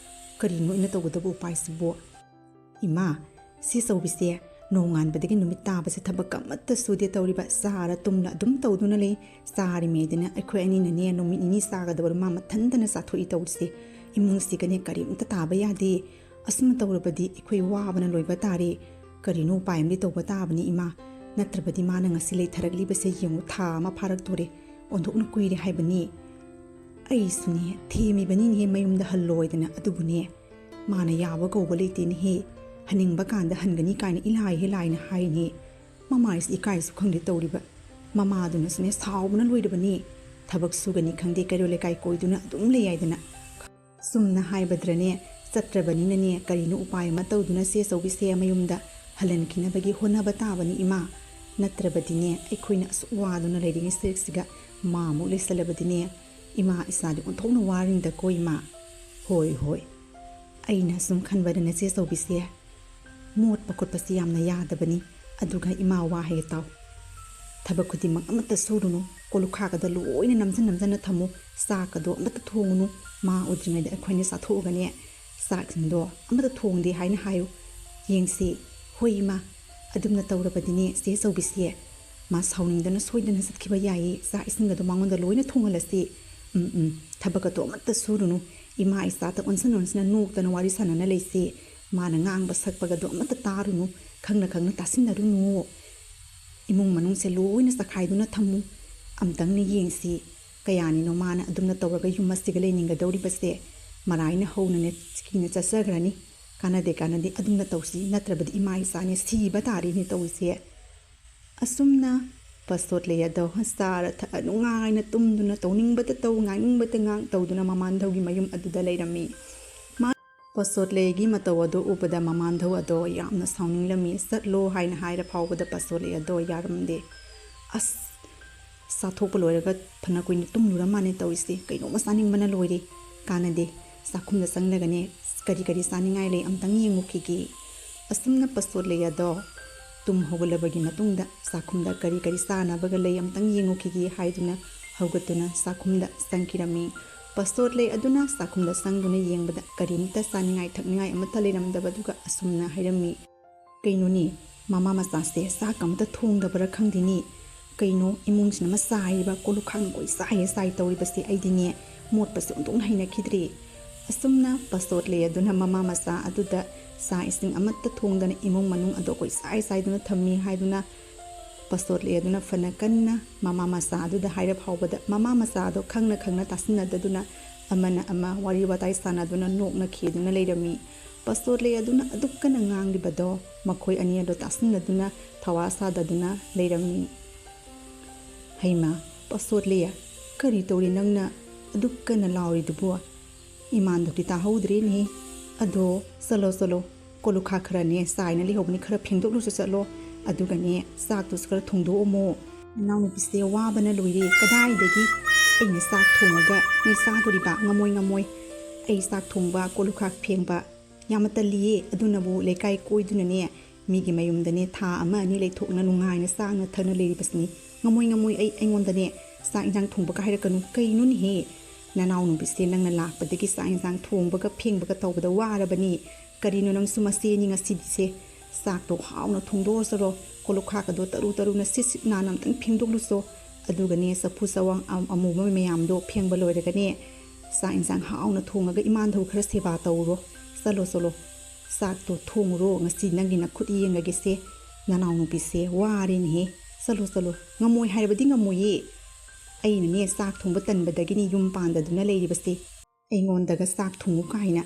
ꯀꯔꯤꯅꯣ ꯑꯩꯅ ꯇꯧꯒꯗꯕ ꯎꯄꯥꯏꯁꯤꯕꯨ? ꯏꯃꯥ, ꯁꯤ ꯆꯧꯕꯤꯁꯦ ꯅꯣꯡꯉꯥꯟꯕꯗꯒꯤ ꯅꯨꯃꯤꯠ ꯇꯥꯕꯁꯦ ꯊꯕꯛ ꯑꯃꯠꯇ ꯁꯨꯗꯦ ꯇꯧꯔꯤꯕ, ꯆꯥꯔ ꯇꯨꯝꯂ ꯑꯗꯨꯝ ꯇꯧꯗꯨꯅ ꯂꯩ꯫ ꯆꯥꯔꯤꯉꯩꯗꯅ ꯑꯩꯈꯣꯏ ꯑꯅꯤꯅꯅꯦ ꯅꯨꯃꯤꯠ ꯅꯤꯅꯤ ꯆꯥꯒꯗꯕꯗꯣ ꯃꯥ ꯃꯊꯟꯇꯅ ꯆꯥꯊꯣꯛꯏ ꯇꯧꯔꯤꯁꯦ꯫ ꯏꯃꯨꯡꯁꯤꯒꯅꯦ ꯀꯔꯤꯝꯇ ꯇꯥꯕ ꯌꯥꯗꯦ꯫ ꯑꯁꯨꯝ ꯇꯧꯔꯕꯗꯤ ꯑꯩꯈꯣꯏ ꯋꯥꯕꯅ ꯂꯣꯏꯕ ꯇꯥꯔꯦ꯫ ꯀꯔꯤꯅꯣ ꯎꯄꯥꯏ ꯑꯃꯗꯤ ꯇꯧꯕ ꯇꯥꯕꯅꯤ ꯏꯃꯥ꯫ ꯅꯠꯇ꯭ꯔꯕꯗꯤ ꯃꯥꯅ ꯉꯁꯤ ꯂꯩꯊꯔꯛꯂꯤꯕꯁꯦ ꯌꯦꯡꯉꯨ, ꯊꯥ ꯑꯃ ꯐꯥꯔꯛꯇꯣꯔꯦ꯫ ꯑꯣꯟꯊꯣꯛꯅ ꯀꯨꯏꯔꯦ ꯍꯥꯏꯕꯅꯤ꯫ ꯑꯩꯁꯨꯅꯦ ꯊꯦꯝꯃꯤꯕꯅꯤꯅꯦꯍꯦ ꯃꯌꯨꯝꯗ ꯍꯜꯂꯣꯏꯗꯅ, ꯑꯗꯨꯕꯨꯅꯦ ꯃꯥꯅ ꯌꯥꯕ ꯀꯧꯕ ꯂꯩꯇꯦꯅꯦꯍꯦ꯫ ꯍꯟꯅꯤꯡꯕ ꯀꯥꯟꯗ ꯍꯟꯒꯅꯤ ꯀꯥꯏꯅ ꯏꯂꯥꯏ ꯍꯦ ꯂꯥꯏꯅ ꯍꯥꯏꯅꯦ꯫ ꯃꯃꯥꯏꯁꯤ ꯏꯀꯥꯏꯁꯨ ꯈꯪꯗꯦ ꯇꯧꯔꯤꯕ꯫ ꯃꯃꯥꯗꯨꯅꯁꯨꯅꯦ ꯁꯥꯎꯕꯅ ꯂꯣꯏꯔꯕꯅꯤ꯫ ꯊꯕꯛ ꯁꯨꯒꯅꯤ ꯈꯪꯗꯦ, ꯀꯩꯔꯣꯜ ꯂꯩꯀꯥꯏ ꯀꯣꯏꯗꯨꯅ ꯑꯗꯨꯝ ꯂꯩ ꯍꯥꯏꯗꯅ꯫ ꯆꯨꯝꯅ ꯍꯥꯏꯕꯗ꯭ꯔꯅꯦ? ꯆꯠꯇ꯭ꯔꯕꯅꯤꯅꯅꯦ ꯀꯔꯤꯅꯣ ꯎꯄꯥꯏ ꯑꯃ ꯇꯧꯗꯨꯅ ꯆꯦ ꯆꯧꯕꯤꯁꯦ ꯃꯌꯨꯝꯗ ꯍꯜꯍꯟꯈꯤꯅꯕꯒꯤ ꯍꯣꯠꯅꯕ ꯇꯥꯕꯅꯤ ꯏꯃꯥ꯫ ꯅꯠꯇ꯭ꯔꯕꯗꯤꯅꯦ ꯑꯩꯈꯣꯏꯅ ꯑꯁꯨꯛ ꯋꯥꯗꯨꯅ ꯂꯩꯔꯤꯉꯩ ꯁꯔꯨꯛꯁꯤꯒ ꯃꯥ ꯑꯃꯨꯛ ꯂꯩꯁꯜꯂꯕꯗꯤꯅꯦ ꯏꯃꯥ ꯏꯆꯥꯗꯤ ꯑꯣꯟꯊꯣꯛꯅ ꯋꯥꯔꯤꯅꯤꯗꯀꯣ ꯏꯃꯥ꯫ ꯍꯣꯏ ꯍꯣꯏ, ꯑꯩꯅ ꯁꯨꯝ ꯈꯟꯕꯗ ꯅꯆꯦ ꯆꯧꯕꯤꯁꯦ ꯃꯣꯠꯄ ꯈꯣꯠꯄꯁꯤ ꯌꯥꯝꯅ ꯌꯥꯗꯕꯅꯤ꯫ ꯑꯗꯨꯒ ꯏꯃꯥ ꯋꯥ ꯍꯥꯏꯒꯦ ꯇꯥꯎ꯫ ꯊꯕꯛ ꯈꯨꯗꯤꯡꯃꯛ ꯑꯃꯠꯇ ꯁꯨꯔꯨꯅꯨ, ꯀꯣꯜꯂꯨꯈꯥꯒꯗ ꯂꯣꯏꯅ ꯅꯝꯖꯟ ꯅꯝꯖꯟꯅ ꯊꯝꯃꯨ, ꯆꯥꯛꯀꯗꯣ ꯑꯃꯠꯇ ꯊꯣꯡꯉꯨꯅꯨ꯫ ꯃꯥ ꯎꯗ꯭ꯔꯤꯉꯩꯗ ꯑꯩꯈꯣꯏꯅ ꯆꯥꯊꯣꯛꯑꯒꯅꯦ ꯆꯥꯛꯁꯤꯡꯗꯣ ꯑꯃꯠꯇ ꯊꯣꯡꯗꯦ ꯍꯥꯏꯅ ꯍꯥꯏꯌꯨ꯫ ꯌꯦꯡꯁꯤ꯫ ꯍꯣꯏ ꯏꯃꯥ, ꯑꯗꯨꯝꯅ ꯇꯧꯔꯕꯗꯤꯅꯦ ꯆꯦ ꯆꯧꯕꯤꯁꯦ ꯃꯥ ꯁꯥꯎꯅꯤꯡꯗꯅ ꯁꯣꯏꯗꯅ ꯆꯠꯈꯤꯕ ꯌꯥꯏꯌꯦ꯫ ꯆꯥꯛ ꯏꯁꯤꯡꯒꯗꯣ ꯃꯉꯣꯟꯗ ꯂꯣꯏꯅ ꯊꯣꯡꯍꯜꯂꯁꯤ꯫ ꯎꯝ ꯎꯝ, ꯊꯕꯛꯀꯗꯣ ꯑꯃꯠꯇ ꯁꯨꯔꯨꯅꯨ꯫ ꯏꯃꯥ ꯏꯆꯥꯗ ꯑꯣꯟꯁꯤꯟ ꯑꯣꯟꯁꯤꯟꯅ ꯅꯣꯛꯇꯅ ꯋꯥꯔꯤ ꯁꯥꯟꯅꯅ ꯂꯩꯁꯤ꯫ ꯃꯥꯅ ꯉꯥꯡꯕ ꯁꯛꯄꯒꯗꯣ ꯑꯃꯠꯇ ꯇꯥꯔꯨꯅꯨ, ꯈꯪꯅ ꯈꯪꯅ ꯇꯥꯁꯤꯟꯅꯔꯨꯅꯨ꯫ ꯏꯃꯨꯡ ꯃꯅꯨꯡꯁꯦ ꯂꯣꯏꯅ ꯆꯈꯥꯏꯗꯨꯅ ꯊꯝꯃꯨ꯫ ꯑꯝꯇꯪꯅ ꯌꯦꯡꯁꯤ, ꯀꯌꯥꯅꯤꯅꯣ ꯃꯥꯅ ꯑꯗꯨꯝꯅ ꯇꯧꯔꯒ ꯌꯨꯝ ꯑꯁꯤꯒ ꯂꯩꯅꯤꯡꯒꯗꯧꯔꯤꯕꯁꯦ? ꯃꯔꯥꯏꯅ ꯍꯧꯅꯅꯦ ꯀꯤꯅ ꯆꯠꯆꯈ꯭ꯔꯅꯤ꯫ ꯀꯥꯟꯅꯗꯦ, ꯀꯥꯟꯅꯗꯦ, ꯑꯗꯨꯝꯅ ꯇꯧꯁꯤ, ꯅꯠꯇ꯭ꯔꯕꯗꯤ ꯏꯃꯥ ꯏꯆꯥꯅꯦ ꯁꯤꯕ ꯇꯥꯔꯤꯅꯦ ꯇꯧꯔꯤꯁꯦ꯫ ꯑꯁꯨꯝꯅ ꯄꯁꯣꯠ ꯂꯩ ꯑꯗꯣ ꯆꯥꯔ ꯊꯛꯑ ꯅꯨꯡꯉꯥꯏꯅ ꯇꯨꯝꯗꯨꯅ ꯇꯧꯅꯤꯡꯕꯇ ꯇꯧ, ꯉꯥꯡꯅꯤꯡꯕꯇ ꯉꯥꯡ ꯇꯧꯗꯨꯅ ꯃꯃꯥꯟꯗꯧꯒꯤ ꯃꯌꯨꯝ ꯑꯗꯨꯗ ꯂꯩꯔꯝꯃꯤ꯫ ꯄꯁꯣꯠꯂꯦꯒꯤ ꯃꯇꯧ ꯑꯗꯨ ꯎꯕꯗ ꯃꯃꯥꯟꯙꯧ ꯑꯗꯣ ꯌꯥꯝꯅ ꯁꯥꯎꯅꯤꯡꯂꯝꯃꯤ꯫ "ꯆꯠꯂꯣ" ꯍꯥꯏꯅ ꯍꯥꯏꯔ ꯐꯥꯎꯕꯗ ꯄꯁꯣꯠꯂꯦ ꯑꯗꯣ ꯌꯥꯔꯝꯗꯦ꯫ "ꯑꯁ, ꯆꯥꯊꯣꯛꯄ ꯂꯣꯏꯔꯒ ꯐꯅ ꯀꯨꯏꯅ ꯇꯨꯝꯂꯨꯔ ꯃꯥꯜꯂꯦ ꯇꯧꯔꯤꯁꯦ꯫ ꯀꯩꯅꯣꯝꯃ ꯆꯥꯅꯤꯡꯕꯅ ꯂꯣꯏꯔꯦ꯫ ꯀꯥꯟꯅꯗꯦ, ꯆꯥꯛꯈꯨꯝꯗ ꯆꯪꯂꯒꯅꯦ ꯀꯔꯤ ꯀꯔꯤ ꯆꯥꯅꯤꯡꯉꯥꯏ ꯂꯩ ꯑꯝꯇꯪ ꯌꯦꯡꯉꯨꯈꯤꯒꯦ"꯫ ꯑꯁꯨꯝꯅ ꯄꯁꯣꯠꯂꯦ ꯑꯗꯣ ꯇꯨꯝ ꯍꯧꯒꯠꯂꯕꯒꯤ ꯃꯇꯨꯡꯗ ꯆꯥꯛꯈꯨꯝꯗ ꯀꯔꯤ ꯀꯔꯤ ꯆꯥꯅꯕꯒ ꯂꯩ ꯑꯝꯇꯪ ꯌꯦꯡꯉꯨꯈꯤꯒꯦ ꯍꯥꯏꯗꯨꯅ ꯍꯧꯒꯠꯇꯨꯅ ꯆꯥꯛꯈꯨꯝꯗ ꯆꯪꯈꯤꯔꯝꯃꯤ꯫ ꯄꯁꯣꯠꯂꯦ ꯑꯗꯨꯅ ꯆꯥꯛꯈꯨꯝꯗ ꯆꯪꯗꯨꯅ ꯌꯦꯡꯕꯗ ꯀꯔꯤꯝꯇ ꯆꯥꯅꯤꯡꯉꯥꯏ ꯊꯛꯅꯤꯡꯉꯥꯏ ꯑꯃꯠꯇ ꯂꯩꯔꯝꯗꯕꯗꯨꯒ ꯑꯁꯨꯝꯅ ꯍꯥꯏꯔꯝꯃꯤ꯫ "ꯀꯩꯅꯣꯅꯦ, ꯃꯃꯥ ꯃꯆꯥꯁꯦ ꯆꯥꯛ ꯑꯝꯇ ꯊꯣꯡꯗꯕ꯭ꯔꯥ ꯈꯪꯗꯦꯅꯦ꯫ ꯀꯩꯅꯣ ꯏꯃꯨꯡꯁꯤꯅ ꯑꯃ ꯆꯥꯏꯔꯤꯕ, ꯀꯣꯜ ꯂꯨꯈꯥꯛꯅ ꯀꯣꯏ ꯆꯥꯏꯌꯦ ꯆꯥꯏ ꯇꯧꯔꯤꯕꯁꯦ, ꯑꯩꯗꯤꯅꯦ ꯃꯣꯠꯄꯁꯦ ꯑꯣꯟꯊꯣꯛꯅ ꯍꯩꯅꯈꯤꯗ꯭ꯔꯦ"꯫ ꯑꯁꯨꯝꯅ ꯄꯁꯣꯠꯂꯦ ꯑꯗꯨꯅ ꯃꯃꯥ ꯃꯆꯥ ꯑꯗꯨꯗ ꯆꯥꯛ ꯏꯁꯤꯡ ꯑꯃꯠꯇ ꯊꯣꯡꯗꯅ ꯏꯃꯨꯡ ꯃꯅꯨꯡ ꯑꯗꯣ ꯀꯣꯏ ꯆꯥꯏ ꯆꯥꯏꯗꯨꯅ ꯊꯝꯃꯤ ꯍꯥꯏꯗꯨꯅ ꯄꯁꯣꯠꯂꯦ ꯑꯗꯨꯅ ꯐꯅ ꯀꯟꯅ ꯃꯃꯥ ꯃꯆꯥ ꯑꯗꯨꯗ ꯍꯥꯏꯔ ꯐꯥꯎꯕꯗ ꯃꯃꯥ ꯃꯆꯥ ꯑꯗꯣ ꯈꯪꯅ ꯈꯪꯅ ꯇꯥꯁꯤꯟꯅꯗꯗꯨꯅ ꯑꯃꯅ ꯑꯃ ꯋꯥꯔꯤ ꯋꯥꯇꯥꯏ ꯁꯥꯟꯅꯗꯨꯅ ꯅꯣꯛꯅꯈꯤꯗꯨꯅ ꯂꯩꯔꯝꯃꯤ꯫ ꯄꯁꯣꯠꯂꯦ ꯑꯗꯨꯅ ꯑꯗꯨꯛ ꯀꯟꯅ ꯉꯥꯡꯂꯤꯕꯗꯣ ꯃꯈꯣꯏ ꯑꯅꯤ ꯑꯗꯣ ꯇꯥꯁꯤꯟꯅꯗꯨꯅ ꯊꯋꯥ ꯁꯥꯗꯗꯨꯅ ꯂꯩꯔꯝꯃꯤ꯫ "ꯍꯩꯃꯥ, ꯄꯁꯣꯠꯂꯦ, ꯀꯔꯤ ꯇꯧꯔꯤ ꯅꯪꯅ ꯑꯗꯨꯛ ꯀꯟꯅ ꯂꯥꯎꯔꯤꯗꯨꯕꯨ? ꯏꯃꯥꯟꯗꯨꯗꯤ ꯇꯥꯍꯧꯗ꯭ꯔꯦꯅꯦ꯫ ꯑꯗꯣ ꯆꯠꯂꯣ ꯆꯠꯂꯣ, ꯀꯣꯜ ꯂꯨꯈꯥꯛ ꯈꯔꯅꯦ ꯆꯥꯏꯅ ꯂꯩꯍꯧꯕꯅꯤ, ꯈꯔ ꯐꯦꯡꯗꯣꯛꯂꯨꯁꯨ ꯆꯠꯂꯣ꯫ ꯑꯗꯨꯒꯅꯦ ꯆꯥꯛꯇꯨꯁꯨ ꯈꯔ ꯊꯣꯡꯗꯣꯛꯑꯝꯃꯣ꯫ ꯅꯅꯥꯎꯅꯨꯄꯤꯁꯦ ꯋꯥꯕꯅ ꯂꯣꯏꯔꯦ꯫ ꯀꯗꯥꯏꯗꯒꯤ ꯑꯩꯅ ꯆꯥꯛ ꯊꯣꯡꯉꯒ ꯅꯣꯏ ꯆꯥꯗꯣꯔꯤꯕ? ꯉꯝꯃꯣꯏ ꯉꯝꯃꯣꯏ꯫ ꯑꯩ ꯆꯥꯛ ꯊꯣꯡꯕ, ꯀꯣꯜ ꯂꯨꯈꯥꯛ ꯐꯦꯡꯕ ꯌꯥꯝꯅ ꯇꯜꯂꯤꯌꯦ꯫ ꯑꯗꯨꯅꯕꯨ ꯂꯩꯀꯥꯏ ꯀꯣꯏꯗꯨꯅꯅꯦ ꯃꯤꯒꯤ ꯃꯌꯨꯝꯗꯅꯦ ꯊꯥ ꯑꯃ ꯑꯅꯤ ꯂꯩꯊꯣꯛꯅ ꯅꯨꯡꯉꯥꯏꯅ ꯆꯥꯅ ꯊꯛꯅ ꯂꯩꯔꯤꯕꯁꯤꯅꯤ꯫ ꯉꯝꯃꯣꯏ ꯉꯝꯃꯣꯏ, ꯑꯩ ꯑꯩꯉꯣꯟꯗꯅꯦ ꯆꯥꯛ ꯏꯟꯁꯥꯡ ꯊꯣꯡꯕꯒ ꯍꯥꯏꯔꯛꯀꯅꯨ꯫ ꯀꯩꯅꯣꯅꯦꯍꯦ? ꯅꯅꯥꯎꯅꯨꯄꯤꯁꯦ ꯅꯪꯅ ꯂꯥꯛꯄꯗꯒꯤ ꯆꯥꯛ ꯏꯟꯁꯥꯡ ꯊꯣꯡꯕꯒ ꯐꯦꯡꯕꯒ ꯇꯧꯕꯗ ꯋꯥꯔꯕꯅꯤ꯫ ꯀꯔꯤꯅꯣ ꯅꯪꯁꯨ ꯃꯆꯦꯅꯤ ꯉꯁꯤꯗꯤꯁꯦ? ꯆꯥꯛꯇꯣ ꯍꯥꯎꯅ ꯊꯣꯡꯗꯣꯛꯑꯁꯤꯔꯣ? ꯀꯣꯜ ꯂꯨꯈꯥꯛ ꯑꯗꯣ ꯇꯔꯨ ꯇꯔꯨꯅ ꯁꯤꯠ ꯁꯤꯠ ꯅꯥꯟꯅ ꯑꯝꯇꯪ ꯐꯦꯡꯗꯣꯛꯂꯨꯁꯣ꯫ ꯑꯗꯨꯒꯅꯦ ꯆꯐꯨ ꯆꯋꯥꯡ ꯑꯝ-, ꯑꯃꯨꯕ ꯃꯌꯥꯝꯗꯣ ꯐꯦꯡꯕ ꯂꯣꯏꯔꯒꯅꯦ ꯆꯥꯛ ꯏꯟꯁꯥꯡ ꯍꯥꯎꯅ ꯊꯣꯡꯉꯒ ꯏꯃꯥꯟꯙꯧ ꯈꯔ ꯁꯦꯕꯥ ꯇꯧꯔꯨꯔꯣ꯫ ꯆꯠꯂꯣ ꯆꯠꯂꯣ, ꯆꯥꯛꯇꯣ ꯊꯣꯡꯉꯨꯔꯣ꯫ ꯉꯁꯤ ꯅꯪꯒꯤ ꯅꯈꯨꯠ ꯌꯦꯡꯉꯒꯦꯁꯦ꯫ ꯅꯅꯥꯎꯅꯨꯄꯤꯁꯦ ꯋꯥꯔꯦꯅꯦꯍꯦ꯫ ꯆꯠꯂꯣ ꯆꯠꯂꯣ, ꯉꯝꯃꯣꯏ ꯍꯥꯏꯔꯕꯗꯤ ꯉꯝꯃꯣꯏꯌꯦ꯫ ꯑꯩꯅꯅꯦ ꯆꯥꯛ ꯊꯣꯡꯕ ꯇꯟꯕꯗꯒꯤꯅꯤ ꯌꯨꯝ ꯄꯥꯟꯗꯗꯨꯅ ꯂꯩꯔꯤꯕꯁꯦ꯫ ꯑꯩꯉꯣꯟꯗꯒ ꯆꯥꯛ ꯊꯣꯡꯉꯨ ꯀꯥꯏꯅ꯫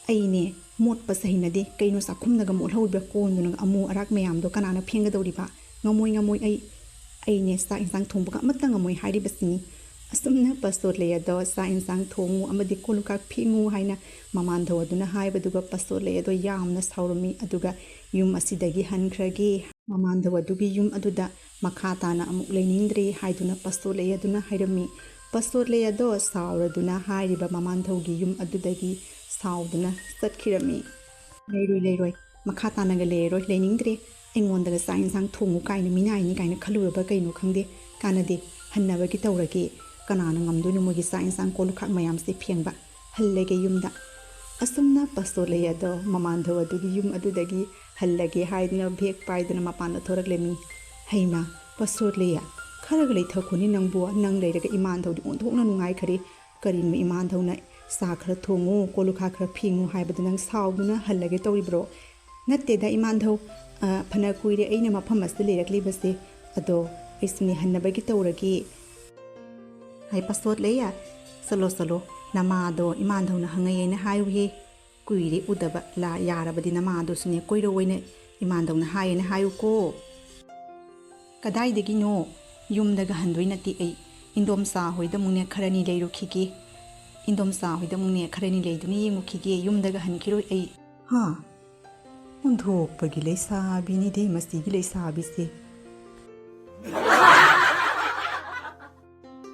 ꯑꯩꯅꯦ ꯃꯣꯠꯄꯁꯦ ꯍꯩꯅꯗꯦ꯫ ꯀꯩꯅꯣ ꯆꯥꯛꯈꯨꯝꯗꯒ ꯃꯣꯠꯍꯧꯔꯤꯕ ꯀꯣꯟꯗꯨꯅꯒ ꯑꯃꯨ ꯑꯔꯥꯛ ꯃꯌꯥꯝꯗꯣ ꯀꯅꯥꯅ ꯐꯦꯡꯒꯗꯧꯔꯤꯕ? ꯉꯝꯃꯣꯏ ꯉꯝꯃꯣꯏ ꯑꯩ꯫ ꯑꯩꯅꯦ ꯆꯥꯛ ꯏꯟꯁꯥꯡ ꯊꯣꯡꯕꯒ ꯑꯃꯠꯇ ꯉꯝꯃꯣꯏ ꯍꯥꯏꯔꯤꯕꯁꯤꯅꯤ꯫ ꯑꯁꯨꯝꯅ ꯄꯁꯣꯠꯂꯩ ꯑꯗꯣ ꯆꯥꯛ ꯏꯟꯁꯥꯡ ꯊꯣꯡꯉꯨ ꯑꯃꯗꯤ ꯀꯣꯜ ꯂꯨꯈꯥꯛ ꯐꯦꯡꯉꯨ ꯍꯥꯏꯅ ꯃꯃꯥꯟꯙꯧ ꯑꯗꯨꯅ ꯍꯥꯏꯕꯗꯨꯒ ꯄꯁꯣꯠꯂꯩ ꯑꯗꯣ ꯌꯥꯝꯅ ꯁꯥꯎꯔꯝꯃꯤ꯫ ꯑꯗꯨꯒ ꯌꯨꯝ ꯑꯁꯤꯗꯒꯤ ꯍꯟꯈ꯭ꯔꯒꯦ꯫ ꯃꯃꯥꯟꯙꯧ ꯑꯗꯨꯒꯤ ꯌꯨꯝ ꯑꯗꯨꯗ ꯃꯈꯥ ꯇꯥꯅ ꯑꯃꯨꯛ ꯂꯩꯅꯤꯡꯗ꯭ꯔꯦ ꯍꯥꯏꯗꯨꯅ ꯄꯁꯣꯠꯂꯩ ꯑꯗꯨꯅ ꯍꯥꯏꯔꯝꯃꯤ꯫ ꯄꯁꯣꯠꯂꯩ ꯑꯗꯣ ꯁꯥꯎꯔꯗꯨꯅ ꯍꯥꯏꯔꯤꯕ ꯃꯃꯥꯟꯙꯧꯒꯤ ꯌꯨꯝ ꯑꯗꯨꯗꯒꯤ ꯁꯥꯎꯗꯨꯅ ꯆꯠꯈꯤꯔꯝꯃꯤ꯫ "ꯂꯩꯔꯣꯏ, ꯂꯩꯔꯣꯏ, ꯃꯈꯥ ꯇꯥꯅꯒ ꯂꯩꯔꯔꯣꯏ, ꯂꯩꯅꯤꯡꯗ꯭ꯔꯦ꯫ ꯑꯩꯉꯣꯟꯗꯒ ꯆꯥꯛ ꯏꯟꯁꯥꯡ ꯊꯣꯡꯉꯨ ꯀꯥꯏꯅ ꯃꯤꯅꯥꯏꯅꯤ ꯀꯥꯏꯅ ꯈꯜꯂꯨꯔꯕ ꯀꯩꯅꯣ ꯈꯪꯗꯦ꯫ ꯀꯥꯟꯅꯗꯦ, ꯍꯟꯅꯕꯒꯤ ꯇꯧꯔꯒꯦ꯫ ꯀꯅꯥꯅ ꯉꯝꯗꯣꯏꯅꯣ ꯃꯣꯏꯒꯤ ꯆꯥꯛ ꯏꯟꯁꯥꯡ ꯀꯣꯜ ꯂꯨꯈꯥꯛ ꯃꯌꯥꯝꯁꯦ ꯐꯦꯡꯕ? ꯍꯜꯂꯒꯦ ꯌꯨꯝꯗ"꯫ ꯑꯁꯨꯝꯅ ꯄꯁꯣꯠꯂꯩ ꯑꯗꯣ ꯃꯃꯥꯟꯙꯧ ꯑꯗꯨꯒꯤ ꯌꯨꯝ ꯑꯗꯨꯗꯒꯤ ꯍꯜꯂꯒꯦ ꯍꯥꯏꯗꯨꯅ ꯚꯦꯛ ꯄꯥꯏꯗꯨꯅ ꯃꯄꯥꯟꯗ ꯊꯣꯔꯛꯂꯝꯃꯤ꯫ "ꯍꯩꯃꯥ, ꯄꯁꯣꯠꯂꯩ, ꯈꯔꯒ ꯂꯩꯊꯈꯣꯅꯦ ꯅꯪꯕꯨ꯫ ꯅꯪ ꯂꯩꯔꯒ ꯏꯃꯥꯟꯙꯧꯗꯤ ꯑꯣꯟꯊꯣꯛꯅ ꯅꯨꯡꯉꯥꯏꯈꯔꯦ꯫ ꯀꯔꯤꯅꯣ ꯏꯃꯥꯟꯙꯧꯅ ꯆꯥ ꯈꯔ ꯊꯣꯡꯉꯨ, ꯀꯣꯜ ꯂꯨꯈꯥꯛ ꯈꯔ ꯐꯦꯡꯉꯨ ꯍꯥꯏꯕꯗ ꯅꯪ ꯁꯥꯎꯗꯨꯅ ꯍꯜꯂꯒꯦ ꯇꯧꯔꯤꯕ꯭ꯔꯣ?" "ꯅꯠꯇꯦꯗ ꯏꯃꯥꯟꯙꯧ, ꯑ, ꯐꯅ ꯀꯨꯏꯔꯦ ꯑꯩꯅ ꯃꯐꯝ ꯑꯁꯤꯗ ꯂꯩꯔꯛꯂꯤꯕꯁꯦ꯫ ꯑꯗꯣ ꯑꯩꯁꯨꯅꯦ ꯍꯟꯅꯕꯒꯤ ꯇꯧꯔꯒꯦ"꯫ "ꯍꯥꯏ ꯄꯁꯣꯠꯂꯩ, ꯆꯠꯂꯣ ꯆꯠꯂꯣ, ꯅꯃꯥꯗꯣ ꯏꯃꯥꯟꯙꯧꯅ ꯍꯪꯉꯛꯑꯦꯅ ꯍꯥꯏꯌꯨꯍꯦ꯫ ꯀꯨꯏꯔꯦ ꯎꯗꯕ꯫ ꯂꯥ, ꯌꯥꯔꯕꯗꯤ ꯅꯃꯥꯗꯨꯁꯨꯅꯦ ꯀꯣꯏꯔꯛꯑꯣꯏꯅ ꯏꯃꯥꯟꯙꯧꯅ ꯍꯥꯏꯌꯦꯅ ꯍꯥꯏꯌꯨꯀꯣ"꯫ "ꯀꯗꯥꯏꯗꯒꯤꯅꯣ? ꯌꯨꯝꯗꯒ ꯍꯟꯗꯣꯏ ꯅꯠꯇꯦ ꯑꯩ꯫ ꯏꯟꯗꯣꯝꯆꯥ ꯍꯣꯏꯗ ꯑꯃꯨꯛꯅꯦ ꯈꯔꯅꯤ ꯂꯩꯔꯨꯈꯤꯒꯦ꯫ ꯏꯟꯗꯣꯝꯆꯥ ꯍꯣꯏꯗ ꯑꯃꯨꯛꯅꯦ ꯈꯔꯅꯤ ꯂꯩꯗꯨꯅ ꯌꯦꯡꯉꯨꯈꯤꯒꯦ, ꯌꯨꯝꯗꯒ ꯍꯟꯈꯤꯔꯣꯏ ꯑꯩ"꯫ ꯍꯥ? ꯑꯣꯟꯊꯣꯛꯄꯒꯤ ꯂꯩꯁꯥꯕꯤꯅꯤꯗꯦ ꯃꯁꯤꯒꯤ ꯂꯩꯁꯥꯕꯤꯁꯦ꯫